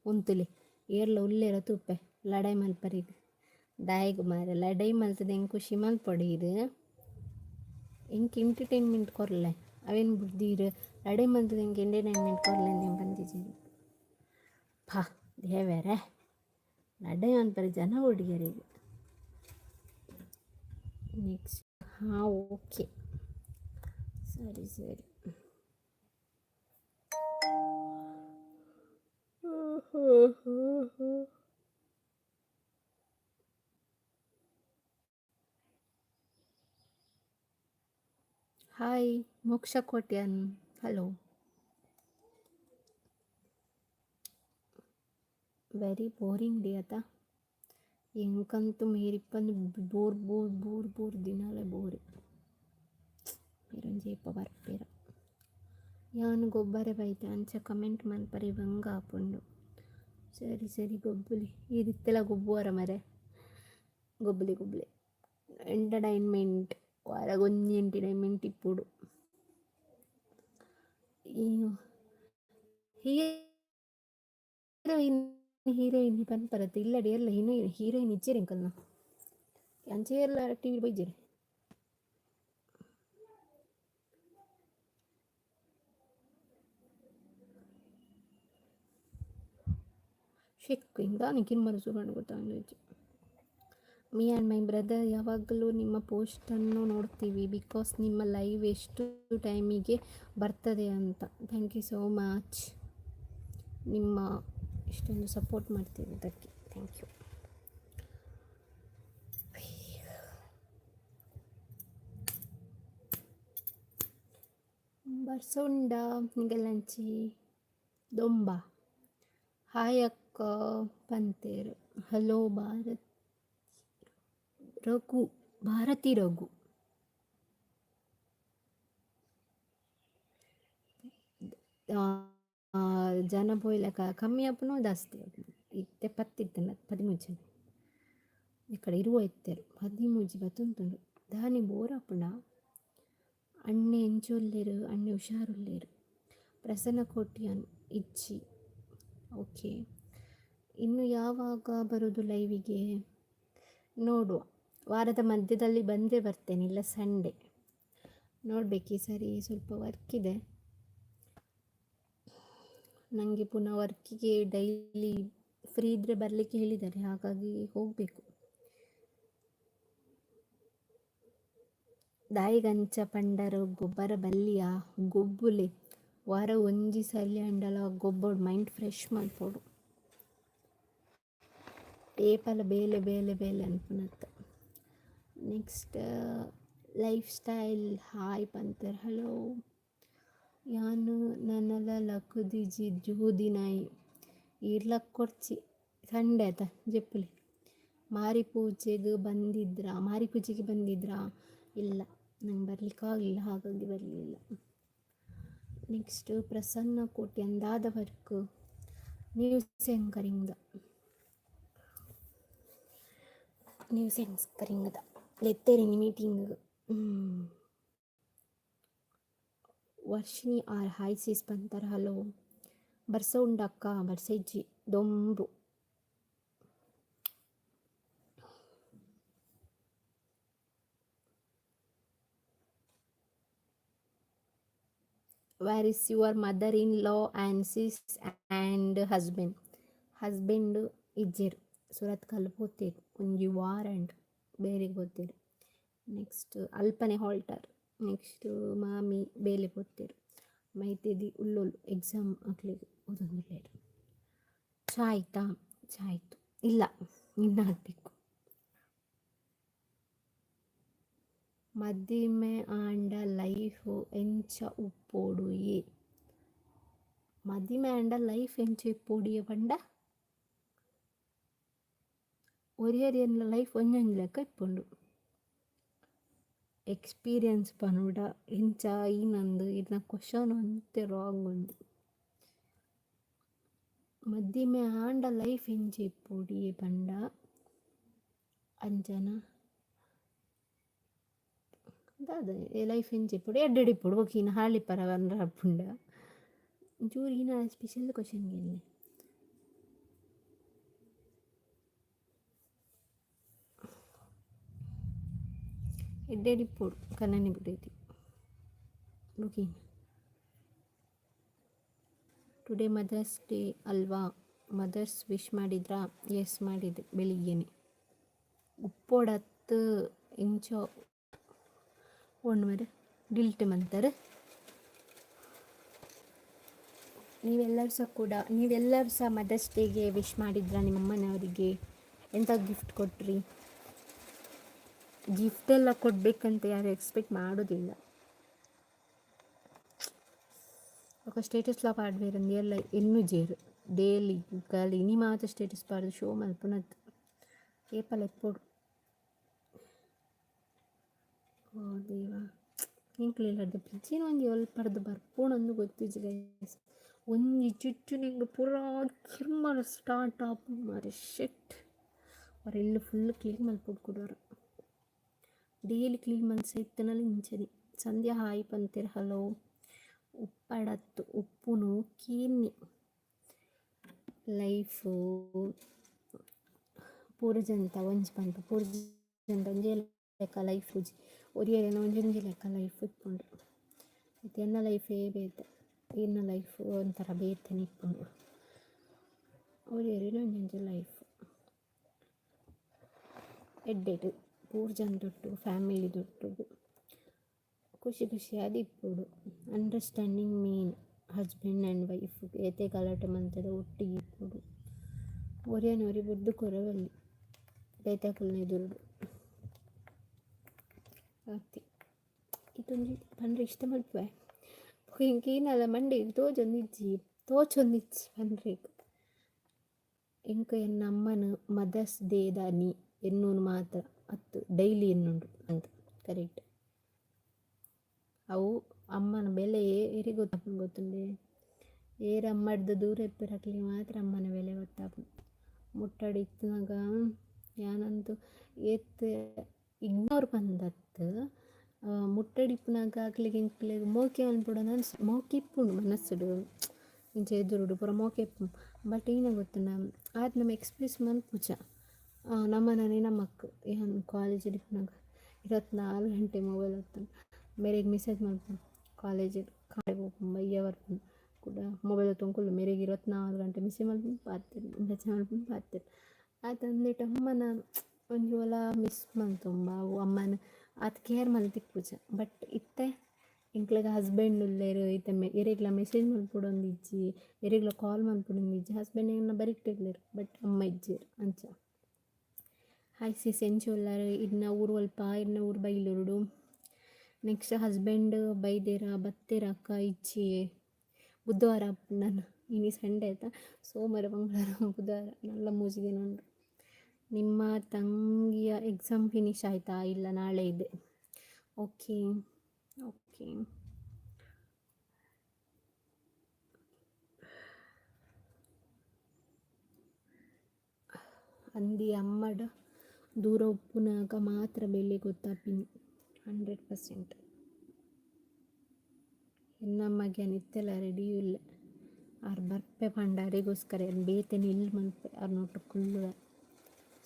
ಉಂತುಲೆ, ಏರ್ಲ ಉಲ್ಲೆರ ತೂಪೆ ಲಡಾಯಿ ಮಲ್ಪರೆಗ್. ದಾಯೆಗ್ ಮಾರ್ರೆ ಲಡಾಯಿ ಮಲ್ತುದು ಎಂಕ್ ಖುಷಿ ಮಲ್ಪೊಡು ಈರ್. ಎಂಕ್ ಎಂಟರ್ಟೈನ್ಮೆಂಟ್ ಕೊರ್ಲೆ, ಅವೇನು ಬುಡ್ದು ಈರ್ ಲಡಾಯಿ ಮಲ್ತುದು ಎಂಕ್ ಎಂಟರ್ಟೈನ್ಮೆಂಟ್ ಕೊರ್ಲೆ ಅಂದ್ ಯಾನ್ ಪಂತಿಜೆರ್. ಫಾ ದೇವೆರೆ, ಲಡಾಯಿ ಮನ್ಪರೆ ಜನ ಬೋಡು. ನೆಕ್ಸ್ಟ್. ಹಾಂ, ಓಕೆ, ಸರಿ ಸರಿ. Hi Moksha Kotian, hello. Very boring day ಅತಾ. ಎಂಕಂತೂ ಮೇರಿಪ್ಪಂದು ಬೋರ್ ಬೋರ್ ಬೋರ್ ಬೋರ್, ದಿನಾಲ ಬೋರೆ. ಮೇರೊಂಜಿ ಏಪ ಬರ್ಪೆರ. ಯಾನ್ ಗೊಬ್ಬರೆ ಬೈದೆ, ಅಂಚ ಕಮೆಂಟ್ ಮನ್ಪರೆ ಬಂಗ ಆಪುಂಡು. ಸರಿ ಸರಿ, ಗೊಬ್ಬುಲಿ. ಈರ್ ಇತ್ತೆಲ ಗೊಬ್ಬುವರ ಮರೆ? ಗೊಬ್ಬುಲಿ ಗೊಬ್ಬುಲಿ. ಎಂಟರ್ಟೈನ್ಮೆಂಟ್, ವಾರಗೊಂಜಿ ಎಂಟರ್ಟೈನ್ಮೆಂಟ್ ಇಪ್ಪೊಡು. ಈ ಹೀರೋಯಿನ್ ಹೀರೋಯಿನ್ ಪನ್ಪರತ್ತೆ ಇಲ್ಲಡೆ ಏರ್ಲ ಹೀರೋಯಿನ್ ಇಜ್ಜೆರ್ ಎಂಕಲ್ನ. ಅಂಚ ಏರ್ಲ ಟಿವಿ ಬೈಜೆರ್. ಶೆಕ್ ದಾನೆ ಕಿರ್ಮರ ಸುರುಂಡು ಗೊತ್ತಾಂದಿಜ್ಜಿ. ಮೀ ಆ್ಯಂಡ್ my brother ಯಾವಾಗಲೂ ನಿಮ್ಮ ಪೋಸ್ಟನ್ನು ನೋಡ್ತೀವಿ because ನಿಮ್ಮ ಲೈವ್ ಎಷ್ಟು ಟೈಮಿಗೆ ಬರ್ತದೆ ಅಂತ. Thank you so much, ನಿಮ್ಮ ಇಷ್ಟೊಂದು ಸಪೋರ್ಟ್ ಮಾಡ್ತಿದ್ದಕ್ಕೆ thank you. ಬರ್ಸೊಂಡ ನಿಗಲಂಚಿ ದೊಂಬ? ಹಾಯ್ ಅಕ್ಕ ಪಂತೇರು. ಹಲೋ ಭಾರತ್ ರಘು, ಭಾರತಿ ರಘು. ಜನ ಪೋಯಿಲೆಕ ಕಮ್ಮಿ ಆಪುನ ಜಾಸ್ತಿ ಆಪುನ? ಇತ್ತೆ 10 ಇತ್ತಂಡ 13 ಜನ. ಈ 20 ಇತ್ತೆರ್, 13 ಬತ್ತೊಂತುಂಡು. ದಾನೆ ಬೋರ್ ಆಪುಂಡ? ಅಣ್ಣೆ ಎಂಚ ಉಲ್ಲೆರ್? ಅಣ್ಣೆ ಹುಷಾರುಲ್ಲೆರ್. ಪ್ರಸನ್ನ ಕೋಟ್ಯಾನ್ ಇಜ್ಜಿ. ಓಕೆ, ಇನ್ನು ಯಾವಾಗ ಬರೋದು ಲೈವಿಗೆ? ನೋಡುವ, ವಾರದ ಮಧ್ಯದಲ್ಲಿ ಬಂದರೆ ಬರ್ತೇನೆ, ಇಲ್ಲ ಸಂಡೇ ನೋಡಬೇಕು. ಈ ಸರಿ ಸ್ವಲ್ಪ ವರ್ಕ್ ಇದೆ ನನಗೆ. ಪುನಃ ವರ್ಕಿಗೆ ಡೈಲಿ ಫ್ರೀ ಇದ್ದರೆ ಬರಲಿಕ್ಕೆ ಹೇಳಿದ್ದಾರೆ, ಹಾಗಾಗಿ ಹೋಗಬೇಕು. ದಾಯಿಗಂಚ ಪಂಡರು ಗೊಬ್ಬರ ಬಲ್ಲಿಯ? ಗೊಬ್ಬುಲೆ. ವಾರ ಒಂಜಿ ಸಲಿ ಆಂಡಲ ಗೊಬ್ಬೊಡು, ಮೈಂಡ್ ಫ್ರೆಶ್ ಮಲ್ಪೊಡು. ಏಪಲ ಬೇಲೆ ಬೇಲೆ ಬೇಲೆ ಅನ್ಪುನತ್. ನೆಕ್ಸ್ಟ್ ಲೈಫ್ ಸ್ಟೈಲ್ ಹಾಯ್ ಪಂತೆರ್. ಹಲೋ. ಯಾನ್ ನನಲ ಲಕುದಿಜಿ ಜೋದಿನಾಯೆ. ಈರ್ ಲಕ್ಕೊರ್ಚಿ, ಸಂಡೆ ಆತ ಜೆಪ್ಪುಲೆ. ಮಾರಿ ಪೂಜೆಗೆ ಬಂದಿದ್ರಾ? ಮಾರಿ ಪೂಜೆಗೆ ಬಂದಿದ್ರಾ? ಇಲ್ಲ, ನಂಗೆ ಬರಲಿಕ್ಕಾಗಲಿಲ್ಲ, ಹಾಗಾಗಿ ಬರಲಿಲ್ಲ. ನೆಕ್ಸ್ಟ್ ಪ್ರಸನ್ನ ಕೋಟ್ಯಾನ್ ದಾದ ವರ್ಕ್? ನ್ಯೂಸ್ ಆ್ಯಂಕರಿಂಗ್ದ, ನ್ಯೂಸ್ ಆ್ಯಂಕರಿಂಗ್ದ ಲೆತ್ತೆರಿನಿ ಮೀಟಿಂಗ್. ವರ್ಷಿಣಿ ಆರ್ ಹಾಯ್ ಸಿಸ್ ಪಂತರ್. ಹಲೋ. ಬರ್ಸ ಉಂಡಕ್ಕ? ಬರ್ಸ ಇಜ್ಜಿ, ದೊಂಬು. Where is your mother in law and sis and husband? Husband ಇಜ್ಜೆರ್, ಸುರತ್ಕಲ್ ಪೋತೆರ್. ಒಂಜಿ ವಾರ ಆಂಡ್, ಬೇಲೆಗ್ ಪೋತೆರ್. Next ಅಲ್ಪನೆ halter. ನೆಕ್ಸ್ಟ್ ಮಾಮಿ ಬೇಲೆ ಪೋತೆರ್. ಮೈತಿದಿ ಉಲ್ಲೋಲು, ಎಕ್ಸಾಮ್ ಅಕ್ಲೆಗ್, ಓದೊಂದುಲ್ಲೆರ್. ಚಾ ಆಯ್ತಾ? ಚಾ ಆಯಿತು. ಇಲ್ಲ, ಇನ್ನು ಆಗಬೇಕು. ಮದಿಮೆ ಆಂಡ ಲೈಫ್ ಎಂಚ ಉಪ್ಪೊಡುಯೆ? ಮದಿಮೆ ಆಂಡ ಲೈಫ್ ಎಂಚ ಇಪ್ಪೊಡುಯೆ ಪಂಡ, ಒರಿಯರಿಯನ ಲೈಫ್ ಒಂಜೊಂಜಿ ಲೆಕ್ಕ ಇಪ್ಪುಂಡು. ಎಕ್ಸ್ಪೀರಿಯನ್ಸ್ ಪನೊಡ, ಎಂಚ ಈನಂದ್ ಇರ್ನ ಕ್ವಶನ್ ಒಂತೆ ರಾಂಗ್ ಉಂಡು. ಮದಿಮೆ ಆಂಡ ಲೈಫ್ ಎಂಚ ಇಪ್ಪೊಡುಯೆ ಪಂಡ, ಅಂಚನ ದಾದ ಲೈಫ್ ಎಂಚ ಇಪ್ಪೊಡು, ಎಡ್ಡೆಡ್ ಇಪ್ಪೊಡು. ಬೊಕ ಇನ್ ಹಾಳಿ ಪರ ಪಂಡ ಒಂಚೂರು ಈನ ಸ್ಪೆಷಲ್ ಕ್ವಶನ್ ಕೇನ್ಲೆ. ಎಡ್ಡೆಡ್ ಇಪ್ಪೊಡು ಕನ್ನನಿ ಬುಡೈತಿ. ಬೊಕ ಟುಡೇ ಮದರ್ಸ್ ಡೇ ಅಲ್ವಾ? ಮದರ್ಸ್ ವಿಶ್ ಮಾಡಿದ್ರಾ? ಎಸ್, ಮಾಡಿದ್ದೆ ಬೆಳಿಗ್ಗೆನೆ. ಉಪ್ಪೊಡತ್ತು ಎಂಚ ಓಣ್ ಮರೆ ಡಿಲ್ಟ್ ಮಂತರ್. ನೀವೆಲ್ಲರೂ ಸಹ ಕೂಡ, ನೀವೆಲ್ಲರೂ ಸಹ ಮದರ್ಸ್ ಡೇಗೆ ವಿಶ್ ಮಾಡಿದ್ರಾ ನಿಮ್ಮಮ್ಮನವರಿಗೆ? ಎಂಥ ಗಿಫ್ಟ್ ಕೊಟ್ರಿ? ಗಿಫ್ಟ್ ಎಲ್ಲ ಕೊಡಬೇಕಂತ ಯಾರು ಎಕ್ಸ್ಪೆಕ್ಟ್ ಮಾಡೋದಿಲ್ಲ. ఒక ಸ್ಟೇಟಸ್ ಲಾ ಪಾಡ್ವೆರ್ ಎಲ್ಲ ಎನ್ನುಜೆರ್. ಡೈಲಿ ಖಾಲಿ ಇನಿ ಮಾತ ಸ್ಟೇಟಸ್ ಪಾಡ್ದ್ ಶೋ ಮಲ್ಪುನತ್, ಏಪಲ ಇಪ್ಪೊಡು. ಓ ದೇವಾ, ಎಂಕ್ಲೆಲ್ಲರ್ದ್ ಪಿಜಿನ ಒಂಜಿ ಒಲ್ಪರ್ದ್ ಬರ್ಪುಂಡಂದ್ ಗೊತ್ತಿಜ್ಜಿ ಗೈಸ್. ಒಂಜಿ ಚುಚ್ಚುನೆಗ್ ಪೂರಾ ಕಿರ್ಮರೆ ಸ್ಟಾರ್ಟ್ ಆಪುಂಡು ಮಾರ್ರೆ. ಶಿಟ್, ಒರ ಇಲ್ಲ್ ಫುಲ್ ಕ್ಲೀನ್ ಮಲ್ಪೊಡು ಕುಡೊರ. ಡೈಲಿ ಕ್ಲೀನ್ ಮಲ್ಸ ಇತ್ತುಂಡಲ ಇಂಚನೆ. ಸಂಧ್ಯಾ ಹಾಯ್ ಪಂತೆರ್, ಹಲೋ. ಉಪ್ಪಡತ್ತು ಉಪ್ಪುನು ಕೀನ್ನಿ. ಲೈಫು ಪೂರ ಜನತ ಒಂಜಿ ಪನ್ಪ, ಪೂರ ಜನತ ಒಂಜೇ ಲೆಕ್ಕ ಲೈಫ್ ಇಜ್ಜಿ. ಒರಿಯೆರೆನ ಒಂಜೊಂಜಿ ಲೆಕ್ಕ ಲೈಫ್ ಇಪ್ಪುಂಡು. ಇತ್ತೆ ಎನ್ನ ಲೈಫೇ ಬೇತೆ, ಈರ್ನ ಲೈಫ್ ಒಂಥರ ಬೇತೆನೆ ಇಪ್ಪುಂಡು. ಒರಿಯೆರೆನ ಒಂಜೊಂಜಿ ಲೈಫ್ ಎಡ್ಡೆಡ್. ಪೂರ ಜನದೊಟ್ಟುಗು, ಫ್ಯಾಮಿಲಿದೊಟ್ಟುಗು ಖುಷಿ ಖುಷಿಯಾದ್ ಇಪ್ಪೊಡು. Understanding main. Husband and wife ಏತೆ ಗಲಾಟೆ ಮಂತೆಡ ಒಟ್ಟಿಗೆ ಇಪ್ಪೊಡು. ಒರಿಯನ್ ಒರಿ ಬುಡ್ದು ಕೊರ್ರೆ ಬಲ್ಲಿ ಬೇತೆಕುಲ್ನ ಎದುರುಡು. ಆತೆ, ಈತೊಂಜಿ ಪಂಡ್ರೆ ಇಷ್ಟ ಮಲ್ಪುವೆ. ಬೊಕ ಎಂಕ್ ಈನಲ ಮಂಡೆಗ್ ತೋಜೊಂದಿಜ್ಜಿ, ತೋಚೊಂದಿಜ್ಜಿ ಪಂಡ್ರೆಗ್. ಎಂಕ್ ಎನ್ನ ಅಮ್ಮನ ಮದರ್ಸ್ ಡೇ ದಾನಿ ಎನ್ನುನು ಮಾತ್ರ ಅತ್ತ್, ಡೈಲಿ ಎನ್ನುಂಡು ಅಂದ್. ಕರೆಕ್ಟ್. ಅವು ಅಮ್ಮನ ಬೆಲೆ ಏರೆಗ್ ಗೊತ್ತಾಪುಂಡು ಗೊತ್ತುಂಡೆ? ಏರ್ ಅಮ್ಮಡ್ದ್ ದೂರ ಇಪ್ಪುವೆರ್ ಅಕ್ಲೆಗ್ ಮಾತ್ರ ಅಮ್ಮನ ಬೆಲೆ ಗೊತ್ತಾಪುಂಡು. ಮುಟ್ಟಡ್ ಇತ್ತ್ನಗ ಯಾನಂತೂ ಏತ್ ಇಗ್ನೋರ್ ಪಂದತ್ತ್, ಮುಟ್ಟಡ್ ಇಪ್ಪುನಗ ಅಕ್ಲೆಗ್ ಎಂಕ್ಲೆಗ್ ಮೋಕೆ ಮನ್ಪೊಡಂದ್ ಅನ್ಸ್ ಮೋಕೆ ಇಪ್ಪುಂಡು ಮನಸ್ಸುಡು. ಇಂಚ ಎದುರುಡು ಪೂರ ಮೋಕೆ ಇಪ್ಪುಂಡು. ಬಟ್ ಈನ ಗೊತ್ತುಂಡ, ಆತ್ ನಮ ಎಕ್ಸ್ಪ್ರೆಸ್ ಮನ್ಪುಜ ನಮನನೇ ನಮಕ್. ಯಾನ್ ಕಾಲೇಜಿಡ್ ಇಪ್ಪುನಗ 24 ಗಂಟೆ ಮೊಬೈಲ್ ಒತ್ತುನು. ಮೆರೆಗ್ ಮೆಸೇಜ್ ಮನ್ಪುನು ಕಾಲೇಜಿಡ್. ಕಾಂಡೆ ಪೋಪುನು, ಬಯ್ಯ ಬರ್ಪುನು, ಕುಡ ಮೊಬೈಲ್ ಒತ್ತೊಂದು ಕುಲ್ಲುನು. ಮೆರೆಗ್ 24 ಗಂಟೆ ಮೆಸೇಜ್ ಮನ್ಪುನು, ಪಾತೆರುನು, ಮೆಸೇಜ್ ಮನ್ಪುನು, ಪಾತೆರುನು. ಆತ್ ಅಂದೆಟ್ ಅಮ್ಮನ ಒಂಜಿ ಒಲ ಮಿಸ್ ಮಲ್ತೊಂಬ. ಅವು ಅಮ್ಮನ ಆತ್ ಕೇರ್ ಮಲ್ತಿಪ್ಪುಜ. ಬಟ್ ಇತ್ತೆ ಎಂಕ್ಲೆಗ್ ಹಸ್ಬೆಂಡ್ ಉಲ್ಲೆರ್. ಇತ್ತೆ ಏರೆಗ್ಲಾ ಮೆಸೇಜ್ ಮಲ್ಪೊಡೊಂದು ಇಜ್ಜಿ, ಏರೆಗ್ಲಾ ಕಾಲ್ ಮಲ್ಪೊಡೊಂದು ಇಜ್ಜಿ. ಹಸ್ಬೆಂಡ್ ಎನ್ನ ಬರಿಟ್ ಉಲ್ಲೆರ್, ಬಟ್ ಅಮ್ಮ ಇಜ್ಜೆರ್ ಅಂಚ. ಹಾಯ್ ಸಿಸ್, ಎಂಚ ಉಲ್ಲರ್? ಇರ್ನ ಊರು ಒಲ್ಪ? ಇರ್ನ ಊರು ಬೈಲೂರುಡು. ನೆಕ್ಸ್ಟ್ ಹಸ್ಬೆಂಡ್ ಬೈದೆರಾ, ಬತ್ತೆರಾ ಅಕ್ಕ? ಇಜ್ಜಿ, ಬುಧವಾರ ಆಪುಂಡು. ಇನಿ ಸಂಡೇ ಆಯ್ತಾ? ಸೋಮವಾರ, ಮಂಗಳವಾರ, ಬುಧವಾರ, ನಲ್ಲ 3 ದಿನ ಉಂಡು. ನಿಮ್ಮ ತಂಗಿಯ ಎಕ್ಸಾಮ್ ಫಿನಿಶ್ ಆಯಿತಾ? ಇಲ್ಲ, ನಾಳೆ ಇದೆ. ಓಕೆ ಓಕೆ ಅಂದಿ, ಅಮ್ಮಡ ದೂರ ಉಪ್ಪುನಗ ಮಾತ್ರ ಬೆಲೆ ಗೊತ್ತಾಪಿನಿ. 100%. ಎನ್ನ ಮಗೆ ಇತ್ತೆಲ ರೆಡಿ ಉಲ್ಲೆ. ಆರ್ ಬರ್ಪೆ ಪಂಡ ಅರೆಗೋಸ್ಕರ ಯಾನ್ ಬೇತೆನೆ ಇಲ್ಲ್ ಮನ್ಪೆ, ಆರ್ನೊಟ್ಟುಗು ಕುಲ್ಲುವೆ.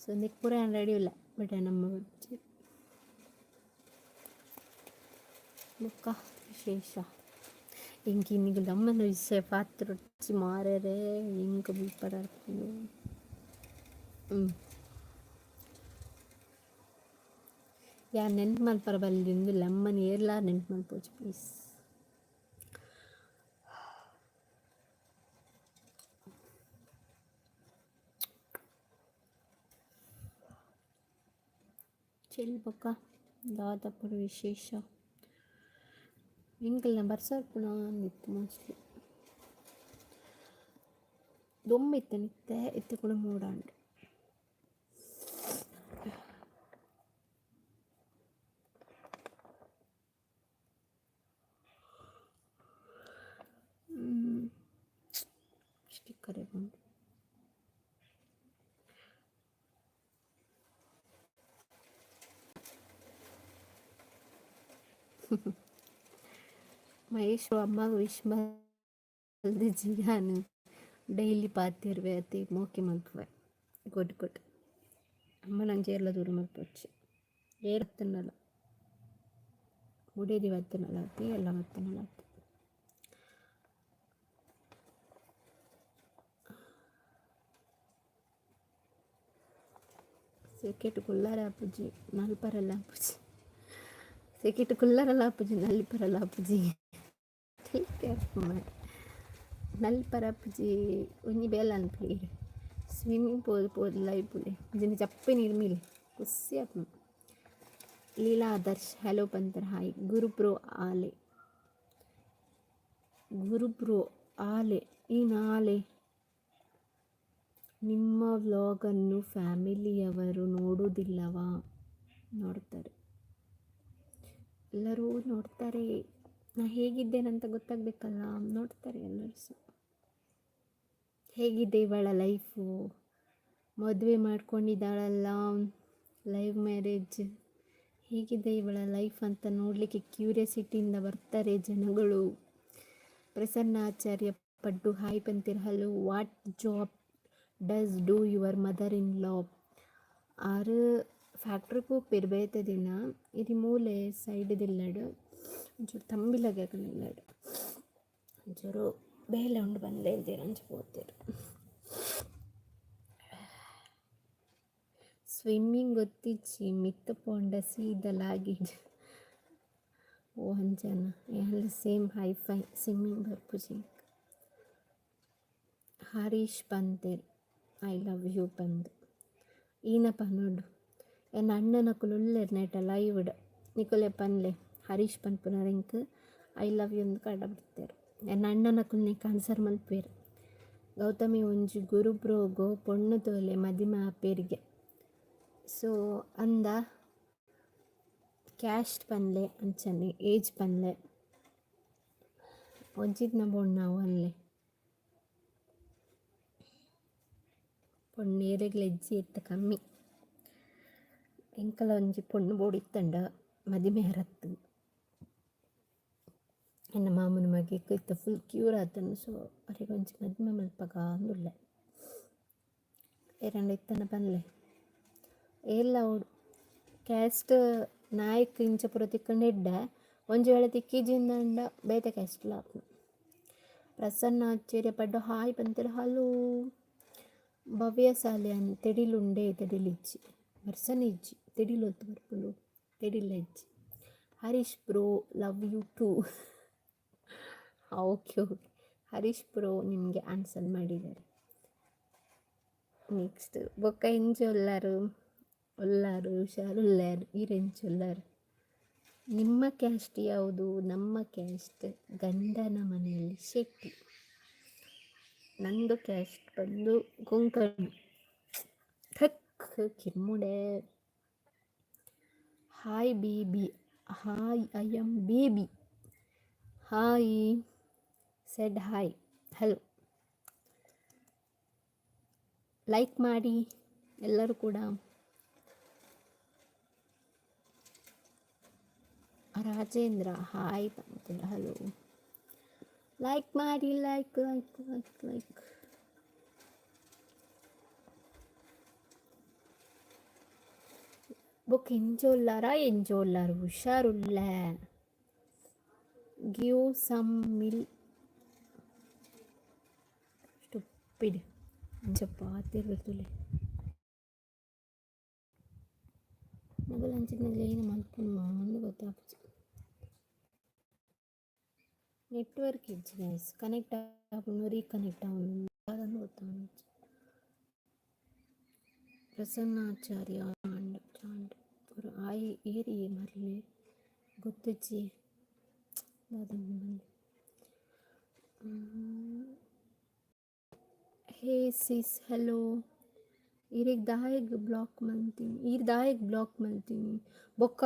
ಸೊ ಉಂದೆಕ್ ಪೂರ ಯಾನ್ ರೆಡಿ ಉಲ್ಲೆ, ಬಟ್ ಎನ್ನಮ್ಮ ಬರ್ಪುಜೆರ್. ಬೊಕ್ಕ ವಿಶೇಷ ಎಂಕ್ ಇನಿಗ್ ಲಮ್ಮನ ವಿಷಯ ಪಾತ್ರೊಡ್ಚಿ ಮಾರೆರೆ ಎಂಕ್ ಬುಲ್ಪರ ಆಪುಂಡು. ಯಾನ್ ನೆನ್ಪು ಮಲ್ಪರ ಬಲ್ಲಿ ಉಂದು ಲಮ್ಮನ್ ಏರ್ಲಾ ನೆನ್ಪು ಮಲ್ಪೊಚಿ ಪ್ಲೀಸ್. ಚೆಲ್ ಬೊಕ್ಕ ದಾದ ವಿಶೇಷ? ಎಂಕಲ್ನ ಬರ್ಸ ಇಪ್ಪುನ ಅಂದಿತ್ತು ಮೋಸ್ಟ್ಲಿ. ದೊಂಬು ಇತ್ತೆ ನಿತ್ತೆ ಇತ್ತೆ ಕೂಡ ಮೋಡ ಉಂಡು. ಸ್ಟಿಕ್ಕರ್ ಉಂಟು. ಮಹೇಶ್ ಅಮ್ಮ ವಿಶ್ ಮಲ್ದಿಜಿ. ಯಾನ್ ಡೈಲಿ ಪಾತೆರುವೆ ಅತೆ, ಮೋಕೆ ಮಲ್ಪುವೆ. Good good. ಅಮ್ಮನ ಏರ್ಲ ದೂರ ಮಲ್ಪೊಚ್ಚಿ. ಏರ್ ಬತ್ತುಂಡಲ ಬುಡೆದಿ ಬತ್ತುಂಡಲ ಅತ್ತೆ, ಎಲ್ಲ ಬತ್ತುಂಡಲ ಅತ್ತೆ. ಸೆಕೆಟ್ ಕುಲ್ಲರೆ ಆಪುಜಿ, ನಲ್ಪರೆಲ್ಲ ಆಪುಜಿ. ಸೆಕೆಟ್ ಕುಲ್ಲರೆಲ್ಲ ಆಪುಜಿ, ನಲ್ಪರೆಲ್ಲ ಆಪುಜಿ. Take care. ನಲ್ಪರ ಆಪುಜಿ, ಒಂಜಿ ಬೇಲೆ ಅನ್ಪುಲಿ. ಸ್ವಿಮ್ಮಿಂಗ್ ಪೋದು ಪೋದು ಲೈಪುಲೆ ಜಿನ ಚಪ್ಪೆ ನೀರು ಮೀಲೆ ಖುಷಿ ಆಪುಂಡು. ಲೀಲಾ ಆದರ್ಶ್ ಹಲೋ ಪಂತರ್. ಹಾಯ್. ಗುರು ಬ್ರೋ ಆಲೆ, ಗುರು ಬ್ರೋ ಆಲೆ ಈ ನಾಲೆ. ನಿಮ್ಮ ವ್ಲಾಗನ್ನು ಫ್ಯಾಮಿಲಿಯವರು ನೋಡುವುದಿಲ್ಲವಾ? ನೋಡ್ತಾರೆ, ಎಲ್ಲರೂ ನೋಡ್ತಾರೆ. ನಾ ಹೇಗಿದ್ದೇನಂತ ಗೊತ್ತಾಗಬೇಕಲ್ಲ. ನೋಡ್ತಾರೆ ಎಲ್ಲರೂ ಸಹ. ಹೇಗಿದೆ ಇವಳ ಲೈಫು, ಮದುವೆ ಮಾಡ್ಕೊಂಡಿದ್ದಾಳಲ್ಲ, ಲೈವ್ ಮ್ಯಾರೇಜ್, ಹೇಗಿದೆ ಇವಳ ಲೈಫ್ ಅಂತ ನೋಡಲಿಕ್ಕೆ ಕ್ಯೂರಿಯಾಸಿಟಿಯಿಂದ ಬರ್ತಾರೆ ಜನಗಳು. ಪ್ರಸನ್ನ ಆಚಾರ್ಯ ಪಡ್ಡು hi ಪಂತಿರ್. Hello. What job does do your mother in law? ಆರು ಫ್ಯಾಕ್ಟ್ರಿ ಪೋಪೆರ್ ಬೇತೆ ದಿನ. ಇರಿ ಮೂಲೆ ಸೈಡ್ ದಿಲ್ಲಡ್ ಒಂಚೂರು ತಂಬಿಲಗೆ ಇಲ್ಲಡ್ ಒಂಚೂರು ಬೇಲೆ ಉಂಡು ಬಂದೇಂತೀರ ಅಂಚ ಪೋತೆರ್. ಸ್ವಿಮ್ಮಿಂಗ್ ಗೊತ್ತಿಜ್ಜಿ, ಮಿತ್ತ್ ಪೋಂಡ ಸೀದ ಲಾಗಿಜ್. ಓ ಅಂಚನ? ಯಾನ್ಲ ಸೇಮ್ ಹೈ ಫೈ, ಸ್ವಿಮ್ಮಿಂಗ್ ಬರ್ಪುಜಿ. ಹರೀಶ್ ಪಂತೆರ್ I love you ಪಂದ್. ಈನ ಪನೊಡು. ಎನ್ನ ಅಣ್ಣನಕುಲು ಉಲ್ಲೆರ್ ನೆಟ ಲೈವ್ಡ್, ನಿಕುಲೆ ಪನ್ಲೆ. ಹರೀಶ್ ಪನ್ಪುನಾರ್ ಎಂಕ್ I love you ಅಂದ್ ಕಡ ಬುಡ್ತೆರ್. ಎನ್ನ ಅಣ್ಣನಕುಲು ನಿಕ್ ಆನ್ಸರ್ ಮಲ್ಪುವೆರ್. ಗೌತಮಿ ಒಂಜಿ ಗುರು ಬ್ರೋಗು ಪೊಣ್ಣು ತೋಲೆ, ಮದಿಮೆ ಆಪೆರ್ಗೆ. ಸೊ ಅಂದ ಕ್ಯಾಸ್ಟ್ ಪನ್ಲೆ, ಅಂಚನೆ ಏಜ್ ಪನ್ಲೆ. ಒಂಜಿತ್ನ ಪೊಣ್ಣು ಅವು ಪನ್ಲೆ. ಪೊಣ್ಣು ಏರೆಗ್ಲ ಇಜ್ಜಿ ಇತ್ತೆ ಕಮ್ಮಿ. ಎಂಕಲ ಒಂಜಿ ಪೊಣ್ಣು ಬೋಡಿತ್ತಂಡ ಮದಿಮೆ ಆರತ್ತ್. ಎನ್ನ ಮಾಮನ ಮಗೆ ಇತ್ತೆ ಫುಲ್ ಕ್ಯೂರ್ ಆತುಂಡು. ಸೊ ಅರೆಗ್ ಒಂಜಿ ಮದಿಮೆ ಮಲ್ಪಗ ಅಂದುಲ್ಲೆ. ಏರಾಂಡ ಇತ್ತಂಡ ಪನ್ಲೆ. ಏರ್ಲ ಆವೊಡು. ಕ್ಯಾಸ್ಟ್ ನಾಯಕ್ ಇಂಚ ಪೂರ ತಿಕ್ಕುಂಡ ಎಡ್ಡೆ. ಒಂಜಿ ವೇಳೆ ತಿಕ್ಕಿಜಿಂದಂಡ ಬೇತೆ ಕ್ಯಾಸ್ಟ್ಲ ಆಪುಂಡು. ಪ್ರಸನ್ನ ಆಚಾರ್ಯ ಪಡ್ಡು ಹಾಯ್ ಪಂತೆರ್. ಹಲೋ. ಭವ್ಯ ಸಾಲ್ಯಾನ್ ತೆಡಿಲುಂಡೆ? ತೆಡಿಲಿಜ್ಜಿ, ಬರ್ಸನೆ ಇಜ್ಜಿ. ತೆಡಿಲ್ ಒಲ್ತು ಬರ್ಪುಂಡು? ತೆಡಿಲ್ಲ ಇಜ್ಜಿ. Harish bro love you too. Okay okay. Harish bro ನಿಮಗೆ ಆನ್ಸರ್ ಮಾಡಿದ್ದಾರೆ. ನೆಕ್ಸ್ಟ್ ಬೊಕ್ಕ ಎಂಚ ಉಲ್ಲಾರು? ಉಲ್ಲಾರು, ಹುಷಾರುಲ್ಲಾರು. ಈರ್ ಎಂಚ ಉಲ್ಲಾರು? ನಿಮ್ಮ ಕ್ಯಾಸ್ಟ್ ಯಾವುದು? ನಮ್ಮ ಕ್ಯಾಸ್ಟ್ ಗಂಡನ ಮನೆಯಲ್ಲಿ ಶೆಟ್ಟಿ. ನಂದು ಕ್ಯಾಸ್ಟ್ ಬಂದು Konkani. ಥಕ್ ಕಿರ್ಮುಡೆ. Hi baby. Hi, I am baby. Hi said hi. Hello. Like ಮಾಡಿ ಎಲ್ಲರೂ ಕೂಡ. ರಾಜೇಂದ್ರ ಹಾಯ್ ಬಂತೀರ. ಹಲೋ. ಲೈಕ್ ಮಾಡಿ, ಲೈಕ್ ಲೈಕ್ ಲೈಕ್ ಲೈಕ್. ಬೊಕ್ಕ ಎಂಚ ಉಲ್ಲಾರ? ಎಂಚ ಉಲ್ಲಾರು? ಹುಷಾರುಲ್ಲೆ. Give some mill stupid ಅಂಚ ಪಾತೆರ್ವೆರ್. ಮೊಬೈಲ್ ಅಂಚಿನ ಏನು ಮಲ್ಪುನು ಅಂದ್ ಗೊತ್ತಾಪುಜಿ. ನೆಟ್ವರ್ಕ್ ಇಜ್ಜಿ ಗೈಸ್. ಕನೆಕ್ಟ್ ಆಪುಂಡು, ರೀಕನೆಕ್ಟ್ ಆವೊಂದುಂಡು. ದಾದಂದ್ ಗೊತ್ತಾವೊಂದಿಜ್ಜಿ. ಪ್ರಸನ್ನಾಚಾರ್ಯ ಆಂಡ್ ಚಾಂಡ್ ಆಯೆ ಏರ್ ಮರ್ಲೆ ಗೊತ್ತುಜ್ಜಿ ದಾದ. ಹೇ ಸಿಸ್, ಹಲೋ. ಈರೆಗ್ ದಾಯೆಗ್ ಬ್ಲಾಕ್ ಮಲ್ತಿನಿ? ಈರ್ ದಾಯೆಗ್ ಬ್ಲಾಕ್ ಮಲ್ತಿನಿ? ಬೊಕ್ಕ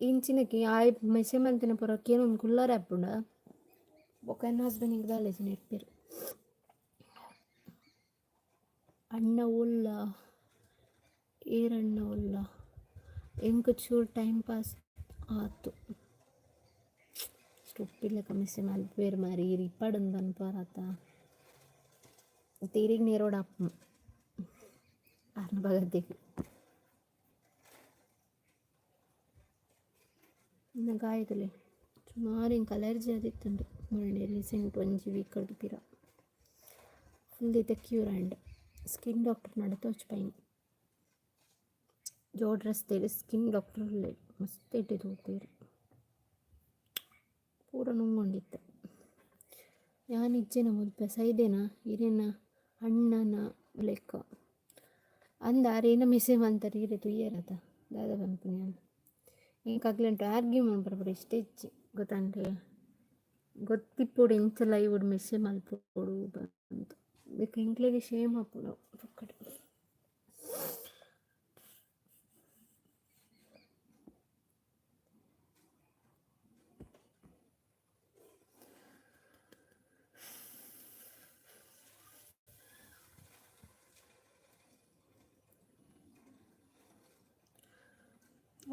ಇಂಚಿನಕ್ಕೆ ಆಯೆ ಮೆಸೇಜ್ ಮಲ್ತಿನ ಪೂರ ಕೇನೊಂದು ಕುಲ್ಲರೆ ಆಪುಂಡ? ಬೊಕ್ಕ ಎನ್ನ ಹಸ್ಬೆಂಡ್ ದಾಲ ಇಜ್ಜಿ. ಅಣ್ಣ ಓಲ್ಲ? ಏರಣ್ಣ ಓಲ್ಲ? ಎಂಕ್ ಚೂರು ಟೈಮ್ ಪಾಸ್ ಆತು. ಸ್ಟುಪಿಡ್ ಲೆಕ ಮೆಸೇಜ್ ಮಲ್ಪುವೆರ್ ಮಾರ್ರೆ, ಈರ್ ಇಪ್ಪಡಂದ್ ಪನ್ಪರಾತ. ಇತ್ತೆ ಈರೆಗ್ ನೇರೋಡಾಪುಂಡು ಆರ್ನ ಭಗತಿಗ್. ಗಾಯತುಲೆ ಸುಮಾರು ಎಂಕ್ ಅಲರ್ಜಿ ಆದಿತ್ತುಂಡು ಮೊನ್ನೆ ರೀಸೆಂಟ್ ಒಂಜಿ ವೀಕರ್ದು ಪಿರ. ಫುಲ್ ಇತ್ತೆ ಕ್ಯೂರ್ ಆಂಡ್. ಸ್ಕಿನ್ ಡಾಕ್ಟರ್ ನಡ ತೋಜ್ಪಾಯಿನಿ. ಜೋಡ್ ರಸ್ತೆಡ್ ಸ್ಕಿನ್ ಡಾಕ್ಟರ್ ಉಲ್ಲೆರ್, ಮಸ್ತ್ ಎಡ್ಡೆ ತೂಪೆರ್. ಪೂರ ನುಂಗೊಂಡಿತ್ತೆ. ಯಾನ್ ಇಜ್ಜೆನ ಮುಲ್ಪ ಸೈದೆನ ಇರೆನ ಅಣ್ಣನ ಲೆಕ್ಕ ಅಂದ್. ಆರ್ ಏನ ಮೆಸೇಜ್ ಮಲ್ತರ್, ಈರೆ ತೂಯೆರತ? ದಾದ ಪನ್ಪುನಿ ಯಾನ್? ಎಂಕ್ ಅಕ್ಲೆನ್ ಆರ್ಗ್ಯೂ ಮನ್ಪರೆ ಪೂರ ಇಷ್ಟ ಇಜ್ಜಿ, ಗೊತ್ತಂಡೆ? ಗೊತ್ತಿಪ್ಪೊಡು ಎಂಚ ಲೈವ್ ಮೆಸೇಜ್ ಮಲ್ಪೊಡು ಪಂದ್. ಬೊಕ ಎಂಕ್ಲೆಗ್ ಶೇಮ್ ಆಪುಂಡು ಪೊಕ್ಕಡೆ.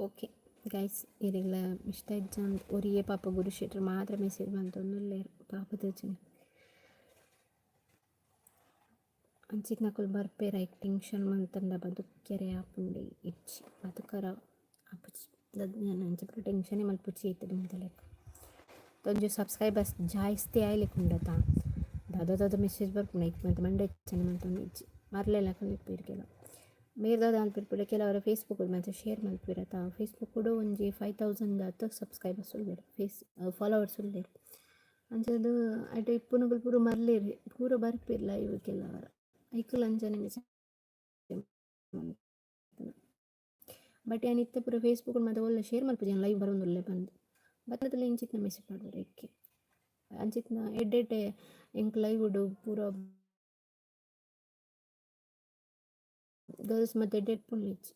ಓಕೆ ಗೈಸ್, ಇರೆಗ್ಲ ಇಷ್ಟ ಇಜ್ಜಂದ್. ಒರಿಯೇ ಪಾಪ ಗುರು ಶೆಟ್ರ್ ಮಾತ್ರ ಮೆಸೇಜ್ ಮಲ್ತೊಂದುಲ್ಲೆರ್ ಪಾಪ ತೋಜುಂಡು. ಅಂಚಿನಕುಲು ಬರ್ಪೆರ್, ಐಕ್ ಟೆನ್ಷನ್ ಮಲ್ತಂಡ ಬದುಕ್ಯರೆ ಆಪುಂಡೆ? ಇಜ್ಜಿ, ಬದುಕರ ಆಪುಜಿ. ಯಾನ್ ಅಂಚ ಪೂರ ಟೆನ್ಷನೇ ಮಲ್ಪುಜಿ ಇತ್ತೆ ದುಂಬುದ ಲೆಕ್ಕ. ಒಂಜಿ ಸಬ್ಸ್ಕ್ರೈಬರ್ಸ್ ಜಾಸ್ತಿ ಆಯ್ಲೆಕ ಉಂಡತ, ದಾದ ದಾದ ಮೆಸೇಜ್ ಬರ್ಪುಂಡು, ಐಕ್ ಮಾತ ಮಂಡೆ ಬೆಚ್ಚನೆ ಮಲ್ತೊಂದು ಇಜ್ಜಿ. ಮರ್ಲೆಲಕ ಇಪ್ಪುವೆರ್ ಕೆಲವು. ಮೇರ್ ದಾದ ಮಲ್ಪೆರ್? ಕೆಲವರ ಫೇಸ್ಬುಕ್ ಮಾತ ಶೇರ್ ಮಲ್ಪುವೆರ್. ಫೇಸ್ಬುಕ್ ಒಂಜಿ 5000 ದಾತ್ ಸಬ್ಸ್ಕ್ರೈಬರ್ಸ್ ಉಲ್ಲೆರ್, ಫೇಸ್ ಫಾಲೋವರ್ಸ್ ಉಲ್ಲೆರ್. ಅಂಚಾದ್ ಐಟ್ ಇಪ್ಪುನಕುಲು ಪೂರ ಮರ್ಲೆರ್, ಪೂರ ಬರ್ಪೆರ್ ಲೈವ್ ಕೆಲವರ. ಐಕುಲು ಅಂಚನೆ ಮೆಸೇಜ್. ಬಟ್ ಯಾನ್ ಇತ್ತೆ ಪೂರ ಫೇಸ್ಬುಕ್ ಮಾತ ಓಲ್ಲ ಶೇರ್ ಮಲ್ಪುಜಿ, ಯಾನ್ ಲೈವ್ ಬರೊಂದುಲ್ಲೆ ಪಂದ್. ಬತ್ತುಂಡ ಇಂಚಿತ್ತಿನ ಮೆಸೇಜ್ ಪಾಡ್ವೆರ್ ಐಕೆ. ಅಂಚಿತ್ತಿನ ಎಡ್ಡೆ ಎಡ್ಡೆ ಎಂಕ್ ಲೈವ್ ಪೂರ ಗರ್ಲ್ಸ್ ಮಾತ ಎಡ್ಡೆ ಇಪ್ಪುನಿಜ್ಜಿ.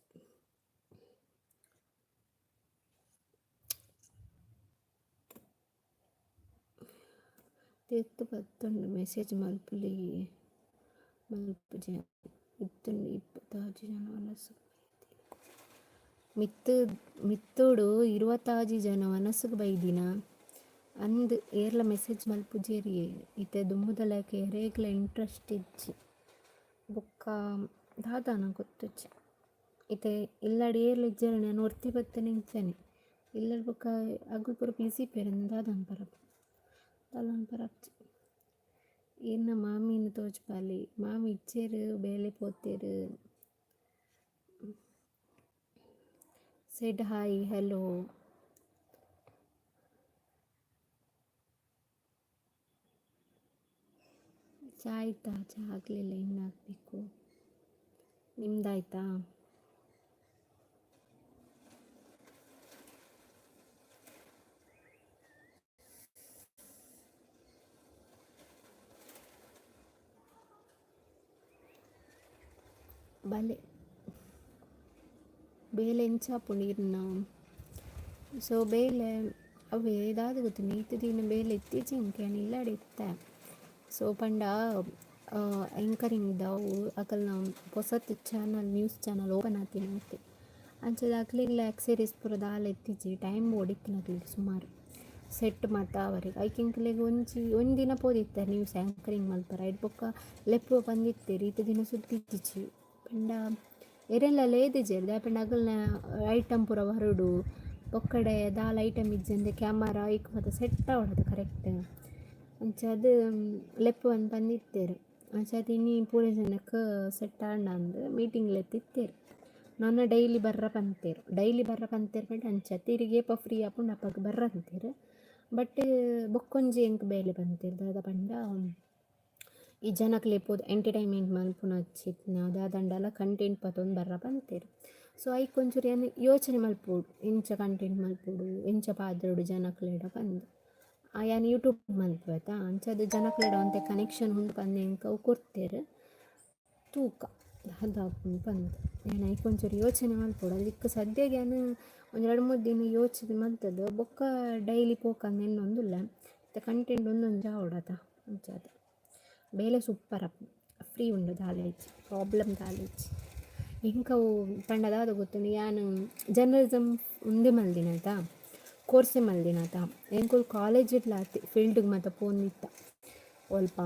ತಿರ್ತ್ ಬತ್ತುಂಡು ಮೆಸೇಜ್ ಮಲ್ಪುಲಿ ಮಲ್ಪುಜಿ. ಇತ್ತುಂಡು 26 ಜನ ವನಸ್. ಮಿತ್ತ್ ಮಿತ್ತೋಡು 26 ಜನ ವನಸ್ಗ್ ಬೈದಿನ ಅಂದ್. ಏರ್ಲ ಮೆಸೇಜ್ ಮಲ್ಪುಜೆರಿಯೇ. ಇತ್ತೆ ದುಂಬುದ ಲೆಕ ಏರೆಗ್ಲ ಇಂಟ್ರೆಸ್ಟ್ ಇಜ್ಜಿ. ಬೊಕ್ಕ ದಾದನ ಗೊತ್ತುಜ್ಜಿ. ಇತ್ತೆ ಇಲ್ಲಡ್ ಏರ್ಲ ಇಜ್ಜೆರ್, ಯಾನ್ ಒರ್ತಿ ಬತ್ತನೆ ಇಂಚನೆ ಇಲ್ಲಡ್. ಬೊಕ್ಕ ಅಗುಲು ಪೂರ ಬಿಸಿ ಇಪ್ಪೆರ್. ದಾದ ಪನಪರ? ದಾಲ ಪನ್ಪರ ಆಪುಜಿ. ಈರ್ನ ಮಾಮಿನ್ ತೋಜ್ಪಾಲೆ. ಮಾಮಿ ಇಜ್ಜೆರ್, ಬೇಲೆ ಪೋತೆರ್. Said hi, hello. ಚಾ ಆಯ್ತಾ? ಚಾ ಆಗಲಿಲ್ಲ, ಇನ್ನಾಗಬೇಕು. ನಿಮ್ದಾಯ್ತಾ? ಬಲೆ ಬೇಲೆ ಎಂಚ ಆಪುಂಡು ಈರ್ನ? ಸೊ ಬೇಲೆ ಅವೆ ದಾದ ಗೊತ್ತುಂಡು, ಈತ್ ದಿನ ಬೇಲೆ ಇತ್ತೀಚಿ ಎಂಕ್. ಯಾನ್ ಇಲ್ಲಡೆ ಇತ್ತೆ. ಸೊ ಪಂಡ ಆ್ಯಂಕರಿಂಗ್ದ ಅವು ಅಕಲ್ನ ಪೊಸತ್ ಚಾನಲ್, ನ್ಯೂಸ್ ಚಾನಲ್ ಓಪನ್ ಆತಿನ ಇತ್ತೆ. ಅಂಚಾದ್ ಅಕ್ಲೆಗ್ಲ ಆಕ್ಸೆಸರೀಸ್ ಪೂರ ದಾಲ ಇತ್ತಿಜಿ. ಟೈಮ್ ಬೋಡಿತ್ತಿನ ಅಕ್ಲೆಗ್ ಸುಮಾರು ಸೆಟ್ ಮಾತ ಆವರೆಗ್. ಐಕ್ ಎಂಕ್ಲೆಗ್ ಒಂಜಿ ಒಂಜಿ ದಿನ ಪೋದಿತ್ತೆ ನ್ಯೂಸ್ ಆ್ಯಂಕರಿಂಗ್ ಮಲ್ಪರೆ. ಐಟ್ ಬೊಕ್ಕ ಲೆಪ್ಪುವ ಪಂದಿತ್ತೆರ್. ಈತ್ ದಿನ ಸುದ್ದಿ ಇತ್ತಿಜಿ. ಪಂಡ ಏರೆನ್ಲ ಲೇದಿಜೆರ್. ದಾಯೆ ಪಂಡ ಅಗಲ್ನ ಐಟಮ್ ಪೂರ ಬರೊಡು. ಪೊಕ್ಕಡೆ ದಾಲ ಐಟಮ್ ಇಜ್ಜಂದೆ ಕ್ಯಾಮರಾ ಐಕ್ ಮಾತ ಸೆಟ್ ಆವೊಡತ ಕರೆಕ್ಟ್. ಅಂಚಾದ್ ಲೆಪ್ಪುವಂದ್ ಪಂದಿತ್ತೆರ್. ಅಂಚಾದ್ ಇನಿ ಪೂರ ಜನಕ್ ಸೆಟ್ ಆಂಡ ಅಂದ್ ಮೀಟಿಂಗ್ ಲೆತ್ತಿತ್ತೆರ್. ನನ ಡೈಲಿ ಬರ್ರ ಪಂತೆರ್. ಡೈಲಿ ಬರ್ರ ಪಂತೆರ್ ಪಂಡ ಅಂಚ ಇರೆಗ್ ಏಪ ಫ್ರೀ ಆಪುಂಡು ಅಪಗ ಬರ್ರ ಅಂತೆರ್. ಬಟ್ ಬೊಕ್ಕೊಂಜಿ ಎಂಕ್ ಬೇಲೆ ಪಂತೆರ್ ದಾದ ಪಂಡ ಈ ಜನಕ್ಲೆ ಪೋದು ಎಂಟರ್ಟೈನ್ಮೆಂಟ್ ಮಲ್ಪುನಂಚಿತ್ತಿನ ದಾದಂಡಲ ಕಂಟೆಂಟ್ ಪತೊಂದು ಬರ್ರ ಪಂತೆರ್. ಸೊ ಐಕ್ ಒಂಚೂರು ಯಾನ್ ಯೋಚನೆ ಮಲ್ಪೊಡು, ಎಂಚ ಕಂಟೆಂಟ್ ಮಲ್ಪೊಡು, ಎಂಚ ಪಾತೆರೊಡು ಜನಕ್ಲೆಡ ಪಂದ್. ಯಾನ್ ಯೂಟ್ಯೂಬ್ ಮಲ್ಪುವೆ ಅಂಚಾದ್ ಜನಕ್ಲೆಡ ಒಂತೆ ಕನೆಕ್ಷನ್ ಉಂಡು ಪಂದ್ ಎಂಕ್ ಅವು ಕೊರ್ತೆರ್. ತೂಕ ದಾದ ಆಪುಂಡು ಪಂದ್. ಯಾನ್ ಐಕ್ ಒಂಚೂರು ಯೋಚನೆ ಮಲ್ಪೊಡು. ಅದಿಕ್ ಸದ್ಯಗ್ ಯಾನ್ ಒಂಜಿ ರಡ್ಡ್ ಮೂಜಿ ದಿನ ಯೋಚನೆ ಮಲ್ತ್‌ದ್ ಬೊಕ್ಕ ಡೈಲಿ ಪೋಕಂದ್ ಎನ್ನೊಂದುಲ್ಲೆ. ಇತ್ತೆ ಕಂಟೆಂಟ್ ಒಂದೊಂಜಿ ಆವೊಡತ, ಅಂಚಾದ್. ಬೇಲೆ ಸೂಪರ್ ಆಪುಂಡು, ಫ್ರೀ ಉಂಡು, ದಾಲ ಇಜ್ಜಿ, ಪ್ರಾಬ್ಲಮ್ ದಾಲ ಇಜ್ಜಿ. ಎಂಕ್ ಅವು ಪಂಡ ದಾದ ಗೊತ್ತುಂಡು, ಯಾನ್ ಜರ್ನಲಿಸಮ್ ಉಂದೇ ಮಲ್ದಿನತ, ಕೋರ್ಸೇ ಮಲ್ದಿನತ. ಎಂಕುಲು ಕಾಲೇಜಿಡ್ಲ ಆತೆ ಫೀಲ್ಡ್‌ಗೆ ಮಾತ ಪೋವೊಂದಿತ್ತ. ಒಲ್ಪ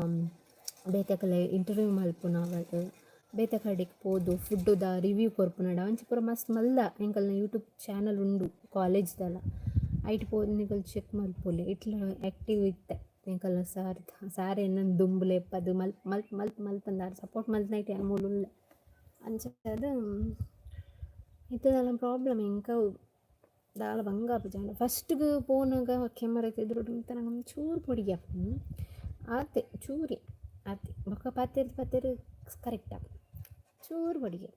ಬೇತೆಕಲೆ ಇಂಟರ್ವ್ಯೂ ಮಲ್ಪುನವಡ್, ಬೇತೆ ಕಡೆಕ್ ಪೋದು ಫುಡ್ಡುದ ರಿವ್ಯೂ ಕೊರ್ಪುನಡ ಅಂಚ ಪೂರ ಮಸ್ತ್ ಮಲ್ದ. ಎಂಕಲ್ನ ಯೂಟ್ಯೂಬ್ ಚಾನಲ್ ಉಂಡು ಕಾಲೇಜ್ದಲ. ಐಟ್ ಪೋದು ನಿಕುಲು ಚೆಕ್ ಮಲ್ಪೊಲಿ. ಇಟ್ಲ ಆ್ಯಕ್ಟಿವ್ ಇತ್ತೆ. ಎಂಕಲ್ನ ಸಾರ್ ಸಾರ್ ಎನ್ನನ್ ದುಂಬು ಲೆಪ್ಪದು ಮಲ್ಪ್ ಮಲ್ಪ್ ಮಲ್ಪ್ ಮಲ್ಪಂದ್ ಆರ್ ಸಪೋರ್ಟ್ ಮಲ್ತ್‌ನೈಟ್ ಯಾನ್ ಮೂಲು ಉಲ್ಲೆ. ಅಂಚಾದ್ ಇತ್ತೆ ದಾಲ ಪ್ರಾಬ್ಲಮ್ ಎಂಕ್ ಅವು ದಾಲ ಬಂಗ ಆಪುಜಿ. ಫಸ್ಟ್‌ಗ್ ಪೋನಗ ಕ್ಯಾಮರಾದ ಎದುರುಡು ಉಂತುನಗ ಒಂಚೂರು ಪೋಡಿಗೆ ಆಪುಂಡು. ಆತೆ ಚೂರೇ ಆತೆ. ಬೊಕ ಪಾತೆರ್ದ್ ಪಾತೆರ್ದ್ ಕರೆಕ್ಟ್ ಆಪುಂಡು. ಚೂರು ಪೋಡಿಗೆ.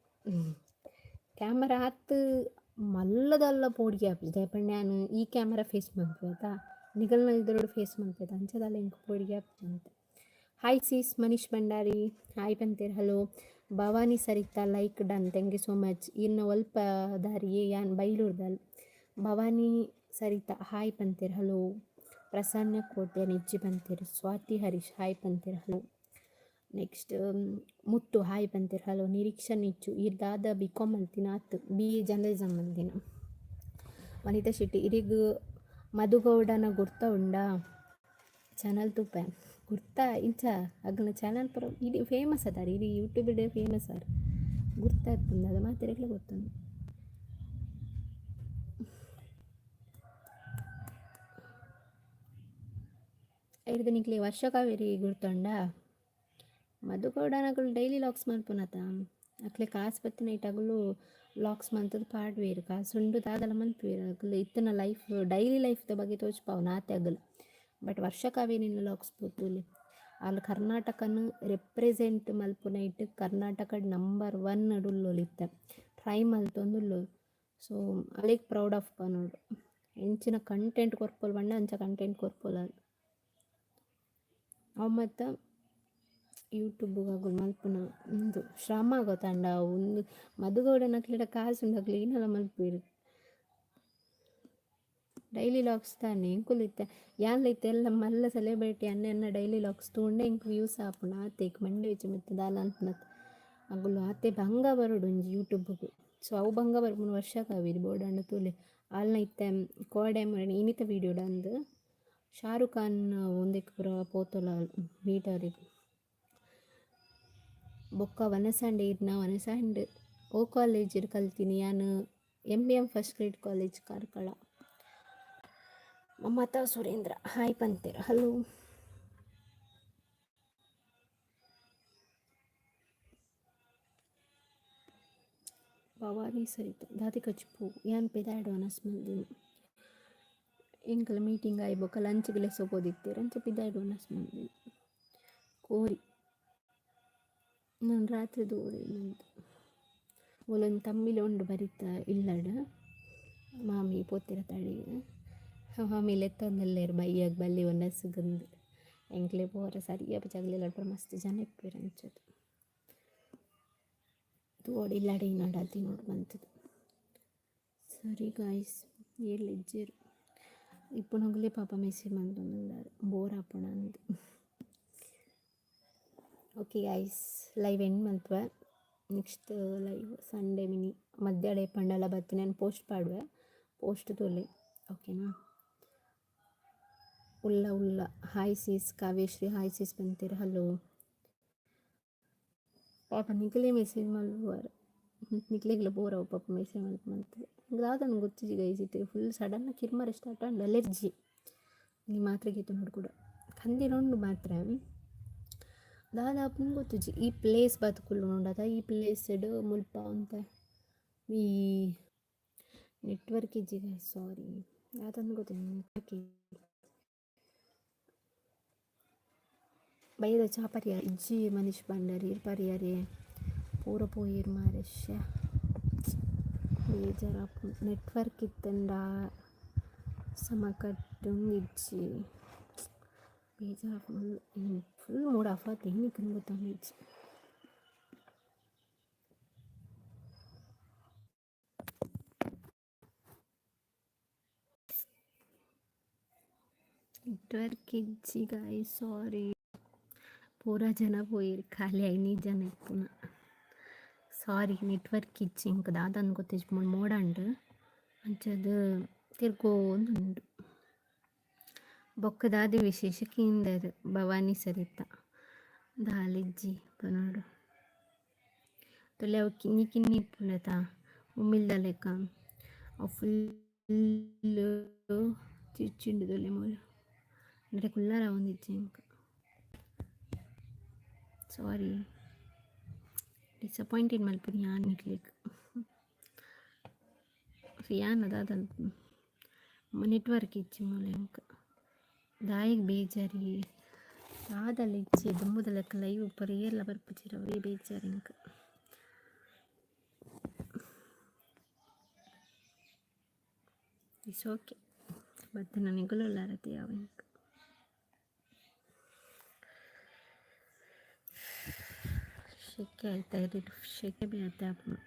ಕ್ಯಾಮರಾ ಆತ್ ಮಲ್ಲದಲ್ಲ ಪೋಡಿಗೆ ಆಪುಜಿ. ದಾಯೆ ಪಂಡ ಯಾನ್ ಈ ಕ್ಯಾಮರಾ ಫೇಸ್ ಮನ್ಪುವೆ ಅತಾ, ನಿಗಲ್ನ ಎದುರುಡು ಫೇಸ್ ಮನ್ಪುವೆ ಅಂಚ ದಾಲ ಎಂಕ್ ಪೋಡಿಗೆ ಆಪುಜಿ ಒಂತೆ. Hi sis Manish Bhandari hi ಪಂತೆರ್. Hello Bhavani Saritha, like done, thank you so much. ಈರ್ನ ಒಲ್ಪ ದಾರಿಯೇ? ಯಾನ್ ಬೈಲೂರ್ದಾಲ್. ಭವಾನಿ ಸರಿತಾ ಹಾಯ್ ಪಂತೆರ್. ಹಲೋ ಪ್ರಸನ್ನ ಕೋಟ್ಯಾನ್ ಇಜ್ಜಿ ಪಂತೆರ್. ಸ್ವಾತಿ ಹರೀಶ್ ಹಾಯ್ ಪಂತೆರ್. ಹಲೋ. ನೆಕ್ಸ್ಟ್ ಮುತ್ತು ಹಾಯ್ ಪಂತೆರ್. ಹಲೋ ನಿರೀಕ್ಷಾ ನಿಚ್ಚು, ಈರ್ ದಾದ ಬಿ ಕಾಮ್ ಮಲ್ತಿನ? ಅತ್ತ್, ಬಿ ಎ ಜರ್ನಲಿಸಮ್ ಮಲ್ದಿನ. ವನಿತಾ ಶೆಟ್ಟಿ, ಇರೆಗ್ ಮಧುಗೌಡನ ಗುರ್ತ ಉಂಡಾ? ಚಾನಲ್ ತೂಪೆ. ಗುರ್ತ ಇಂಚ ಅಗಲ್ನ ಚಾನಲ್ ಪೂರ ಇಡೀ ಫೇಮಸ್ ಅದಾರ್, ಇಡೀ ಯೂಟ್ಯೂಬ್ ಫೇಮಸ್ ಆರ್. ಗುರ್ತ ಇಪ್ಪುಂಡು ಅದು ಮಾತೆರೆಗ್ಲ ಗೊತ್ತುಂಡು. ಐರ್ದ್ ನಿಕ್ಲೆ ವರ್ಷ ಕಾವೇರಿ ಗುರ್ತುಂಡಾ? ಮಧುಗೌಡನಕುಲು ಡೈಲಿ ವ್ಲಾಗ್ಸ್ ಮಲ್ಪುನತ. ಅಕ್ಲೆ ಕಾಸ್ ಬತ್ತಿನೈಟ್ ಅಗುಲು ವ್ಲಾಗ್ಸ್ ಮಲ್ತ್‌ದ್ ಪಾಡ್ವೆರ್. ಕಾಸ್ ಉಂಡು ದಾದಲ ಮನ್ಪುವೆರ್. ಅಕುಲು ಇತ್ತಿನ ಲೈಫ್, ಡೈಲಿ ಲೈಫ್‌ದ ಬಗ್ಗೆ ತೋಜ್ಪಾವುನ ಆತೆ ಅಗುಲು. ಬಟ್ ವರ್ಷ ಕಾವೇರಿನ ವ್ಲಾಗ್ಸ್ ಪೋತೂಲೆ. ಆಲ್ ಕರ್ನಾಟಕನ್ ರೆಪ್ರೆಸೆಂಟ್ ಮಲ್ಪುನೈಟ್ ಕರ್ನಾಟಕಡ್ ನಂಬರ್ ಒನ್ ಉಲ್ಲೋಲು ಇತ್ತೆ. ಟ್ರೈ ಮಲ್ತೊಂದುಲ್ಲೋಲು. ಸೊ ಅಲೆಗ್ ಪ್ರೌಡ್ ಆಫ್ ಪನೊಡು. ಎಂಚಿನ ಕಂಟೆಂಟ್ ಕೊರ್ಪೊಲು ಪಂಡ ಅಂಚ ಕಂಟೆಂಟ್ ಕೊರ್ಪೊಲು ಆಲ್. ಅವು ಮಾತ ಯೂಟ್ಯೂಬ್ ಅಗುಲು ಮಲ್ಪುನ ಉಂದು ಶ್ರಮ ಗೊತ್ತಂಡ. ಉಂದು ಮಧುಗೌಡನಕ್ಲೆಡ ಕಾಸ್ ಉಂಡು, ಅಕ್ಲು ಏನಲ ಮಲ್ಪುವೆರ್. ಡೈಲಿ ವ್ಲಾಗ್ಸ್ ದಾನೆ ಎಂಕುಲು ಇತ್ತೆ ಯಾನ್ಲ ಇತ್ತೆ ಎಲ್ಲ ಮಲ್ಲ ಸೆಲೆಬ್ರಿಟಿ ಅನ್ನ ಎನ್ನ ಡೈಲಿ ವ್ಲಾಗ್ಸ್ ತೂಂಡ ಎಂಕ್ ವ್ಯೂಸ್ ಆಪುಂಡು ಆತೆ. ಮಂಡೆ ಬೆಚ್ಚ ಮಿತ್ತ್ ದಾಲ ಅನ್ಪುನತ್. ಅಗುಲು ಆತೆ ಬಂಗ ಬರೊಡು ಒಂಜಿ ಯೂಟ್ಯೂಬ್‌ಗ್. ಸೊ ಅವು ಬಂಗ ಬರ್ಪುನ ವರ್ಷ ಕಾವೇರಿ ಬೋಡಾಂಡ ತೂಲೆ. ಆಲ್ನ ಇತ್ತೆ ಕೋಡೆ ಇನಿತ ವೀಡಿಯೋಡ್ ಅಂದ್ ಶಾರುಖ್ ಖಾನ್ ಉಂದೆಕ್ ಪೂರ ಪೋತೊಲ ಮೀಟ್ ಆವರೆಗ್. ಬೊಕ್ಕ ವನಸ್ ಆಂಡ್ ಈರ್ನ? ವನಸ್ ಆಂಡ್ ಓ ಕಾಲೇಜಿಡ್ ಕಲ್ತಿನಿ? ಯಾನ್ ಎಂ.ಬಿ.ಎಂ ಫಸ್ಟ್ ಗ್ರೇಡ್ ಕಾಲೇಜ್, ಕಾರ್ಕಳ. ಮಮತಾ ಸುರೇಂದ್ರ ಹಾಯ್ ಪಂತೆರ್. ಹಲೋ. ಭವಾನಿ ಸರಿತಾ ದಾದೆ ಕಚಿಪು? ಯಾನ್ ಪಿದಾಯ್ಡ್ ವನಸ್ ಮಲ್ದಿನಿ. ಎಂಕಲ್ನ ಮೀಟಿಂಗ್ ಆಯಿ ಬೊಕ್ಕ ಲಂಚ್‌ಗ್ ಲೆಸೊ ಪೋದಿತ್ತೆರ್. ಅಂಚ ಪಿದಾಯ್ಡ್ ವನಸ್ ಮಲ್ದಿನಿ. ಕೋರಿ. ನನ್ ರಾತ್ರೆದ ಮಂತ್. ಮೂಲೊಂಜಿ ತಂಬಿಲ ಉಂಡು ಬರಿತ ಇಲ್ಲಡ್. ಮಾಮಿ ಪೋತೆರ್ ಅಡೆಗ್. ಮಾಮಿ ಲೆತ್ತೊಂದುಲ್ಲೆರ್ ಬಯ್ಯಗ್ ಬಲ್ಲಿ ವನಸ್‌ಗಂದ್. ಎಂಕ್ಲೆ ಪೋರೆ ಸರಿ ಆಪುಜಿ, ಅಗಲೆಲ್ಲ ಇಲ್ಲಡ್ ಪೂರ ಮಸ್ತ್ ಜನ ಇಪ್ಪುವೆರ್ ಅಂಚದ. ತೂವೊಡು ಇಲ್ಲಡೆ ಇನೊಡು ತಿನೊಡು ಮಂತುದು. ಸರಿ ಗಾಯ್ಸ್, ಏರ್ಲ ಇಜ್ಜೆರ್. ಇಪ್ಪುನಗುಲೇ ಪಾಪ ಮೆಸೇಜ್ ಮಲ್ತೊಂದುಲ್ಲೆರ್ ಬೋರ್ ಆಪುಂಡು ಅಂದ್. ಓಕೆ ಗಾಯ್ಸ್, ಲೈವ್ ಎಂಡ್ ಮಲ್ಪುವೆ. Next live Sunday mini ಮಧ್ಯಾಹ್ನ ಪಂಡಲ ಬತ್ತಿನ ನಾನು ಪೋಸ್ಟ್ ಪಾಡುವೆ. ಪೋಸ್ಟ್ ತೂಲೆ, ಓಕೆನಾ? ಉಲ್ಲ ಉಲ್ಲ. Hi sis Kavyashree hi sis ಪಂತೆರ್. ಹಲೋ. ಪಾಪ ನಿಕಲೇ ಮೆಸೇಜ್ ಮಲ್ಪುವರ್. ನಿಕ್ಲೆಗ್ಲ ಬೋರ್ ಅವು ಪಾಪ ಮೆಸೇಜ್ ಮಲ್ತ್ ಮಲ್ತ್. ದಾದನ ಗೊತ್ತಿಜ್ಜಿ ಗೈಸ್, ಇತ್ತೆ ಫುಲ್ ಸಡನ್ ಕಿರ್ಮರೆ ಸ್ಟಾರ್ಟ್ ಆಂಡ್, ಅಲರ್ಜಿ. ಈ ಮಾತ್ರೆ ಗೆತೊನೊಡು ಕೂಡ. ಕಂದಿನ ಮಾತ್ರೆ. ದಾದ ಆಪುಂಡು ಗೊತ್ತುಜ್ಜಿ. ಈ ಪ್ಲೇಸ್ ಬತ್ ಕುಲ್ಲುನುಂಡತ, ಈ ಪ್ಲೇಸ್ಡ್ ಮುಲ್ಪ ಒಂತೆ ಈ ನೆಟ್ವರ್ಕ್ ಇಜ್ಜಿ ಗೈಸ್, ಸಾರಿ. ದಾದಂದ್ ಗೊತ್ತಿಜ್ಜಿ, ನೆಟ್ವರ್ಕ್. ಬೈದ ಚಾ ಪರಿಯರ್ ಇಜ್ಜಿ ಮನೀಶ್ ಭಂಡಾರಿ ಇರ್ ಪರಿಯರೆ ಪೂರ ಪೋಯೆರ್ ಮಾರ್ರೆ. ಶ್ಯೆ, ಬೇಜಾರಾಪುಂಡು. ನೆಟ್ವರ್ಕ್ ಇತ್ತ್ಂಡ ಸಮಕಟ್ಟ್ ಇಜ್ಜಿ, ಬೇಜಾರಾಪುಂಡು. ಫುಲ್ ಮೂಡ್ ಆಫ್ ಆತ್, ಎಂಚಿನ ಗೊತ್ತೊಂದಿಜ್ಜಿ. ನೆಟ್ವರ್ಕ್ ಇಜ್ಜಿ ಗಾಯ್ಸ್, ಸಾರಿ. ಪೂರ ಜನ ಪೋಯೆರ್, ಖಾಲಿ ಐನೈದು ಜನ ಇಪ್ಪುನ. ಸಾರಿ, ನೆಟ್ವರ್ಕ್ ಇಜ್ಜಿ ಎಂಕ್ ದಾದಂದ್ ಗೊತ್ತಿಜ್ಜಿ. ಮೂಲು ಮೋಡ ಉಂಡು, ಅಂಚಾದ್ ತಿರ್ಗೋಂದುಂಡು. ಬೊಕ್ಕ ದಾದ ವಿಶೇಷ ಕೇಂದೆರ್ ಭವಾನಿ ಸರಿತಾ. ದಾಲ ಇಜ್ಜಿ ಪನೊಡು. ತೂಲೆ, ಅವು ಕಿನ್ನಿ ಕಿನ್ನಿ ಇಪ್ಪುಂಡತ, ಉಮಿಲ್ದ ಲೆಕ್ಕ. ಅವು ಫುಲ್ ಚಿಚ್ಚಿಂಡು. ತೂಲೆ ಮೂಲು ನೆಟೆ ಕುಲ್ಲರೆ ಆವೊಂದಿಜ್ಜಿ ಎಂಕ್. ಸಾರಿ, ಡಿಸಪಾಯಿಂಟೆಡ್ ಮಲ್ಪುನಿ ಯಾನ್ ನಿಕ್ಲೆಗ್. ಯಾನ್ ದಾದ ನೆಟ್ವರ್ಕ್ ಇಜ್ಜಿ ಮೂಲು ಎಂಕ್. ದಾಯೆಗ್ ಬೇಜಾರಿ? ದಾದಲ ಇಜ್ಜಿ. ದುಂಬುದ ಲೆಕ್ಕ ಲೈವ್ ಪೂರ ಏರ್ಲ ಬರ್ಪುಜೆರ್, ಅವೇ ಬೇಜಾರ್ ಎಂಕ್. It's okay. ಬತ್ತಿನ ನಿಕುಲು ಉಲ್ಲರತೆ, ಯಾವು ಎಂಕ್. ಶೆಕೆ ಆಯ್ತಾ? ಶೆಕೆ ಬೇತೆ ಆಪುಂಡು.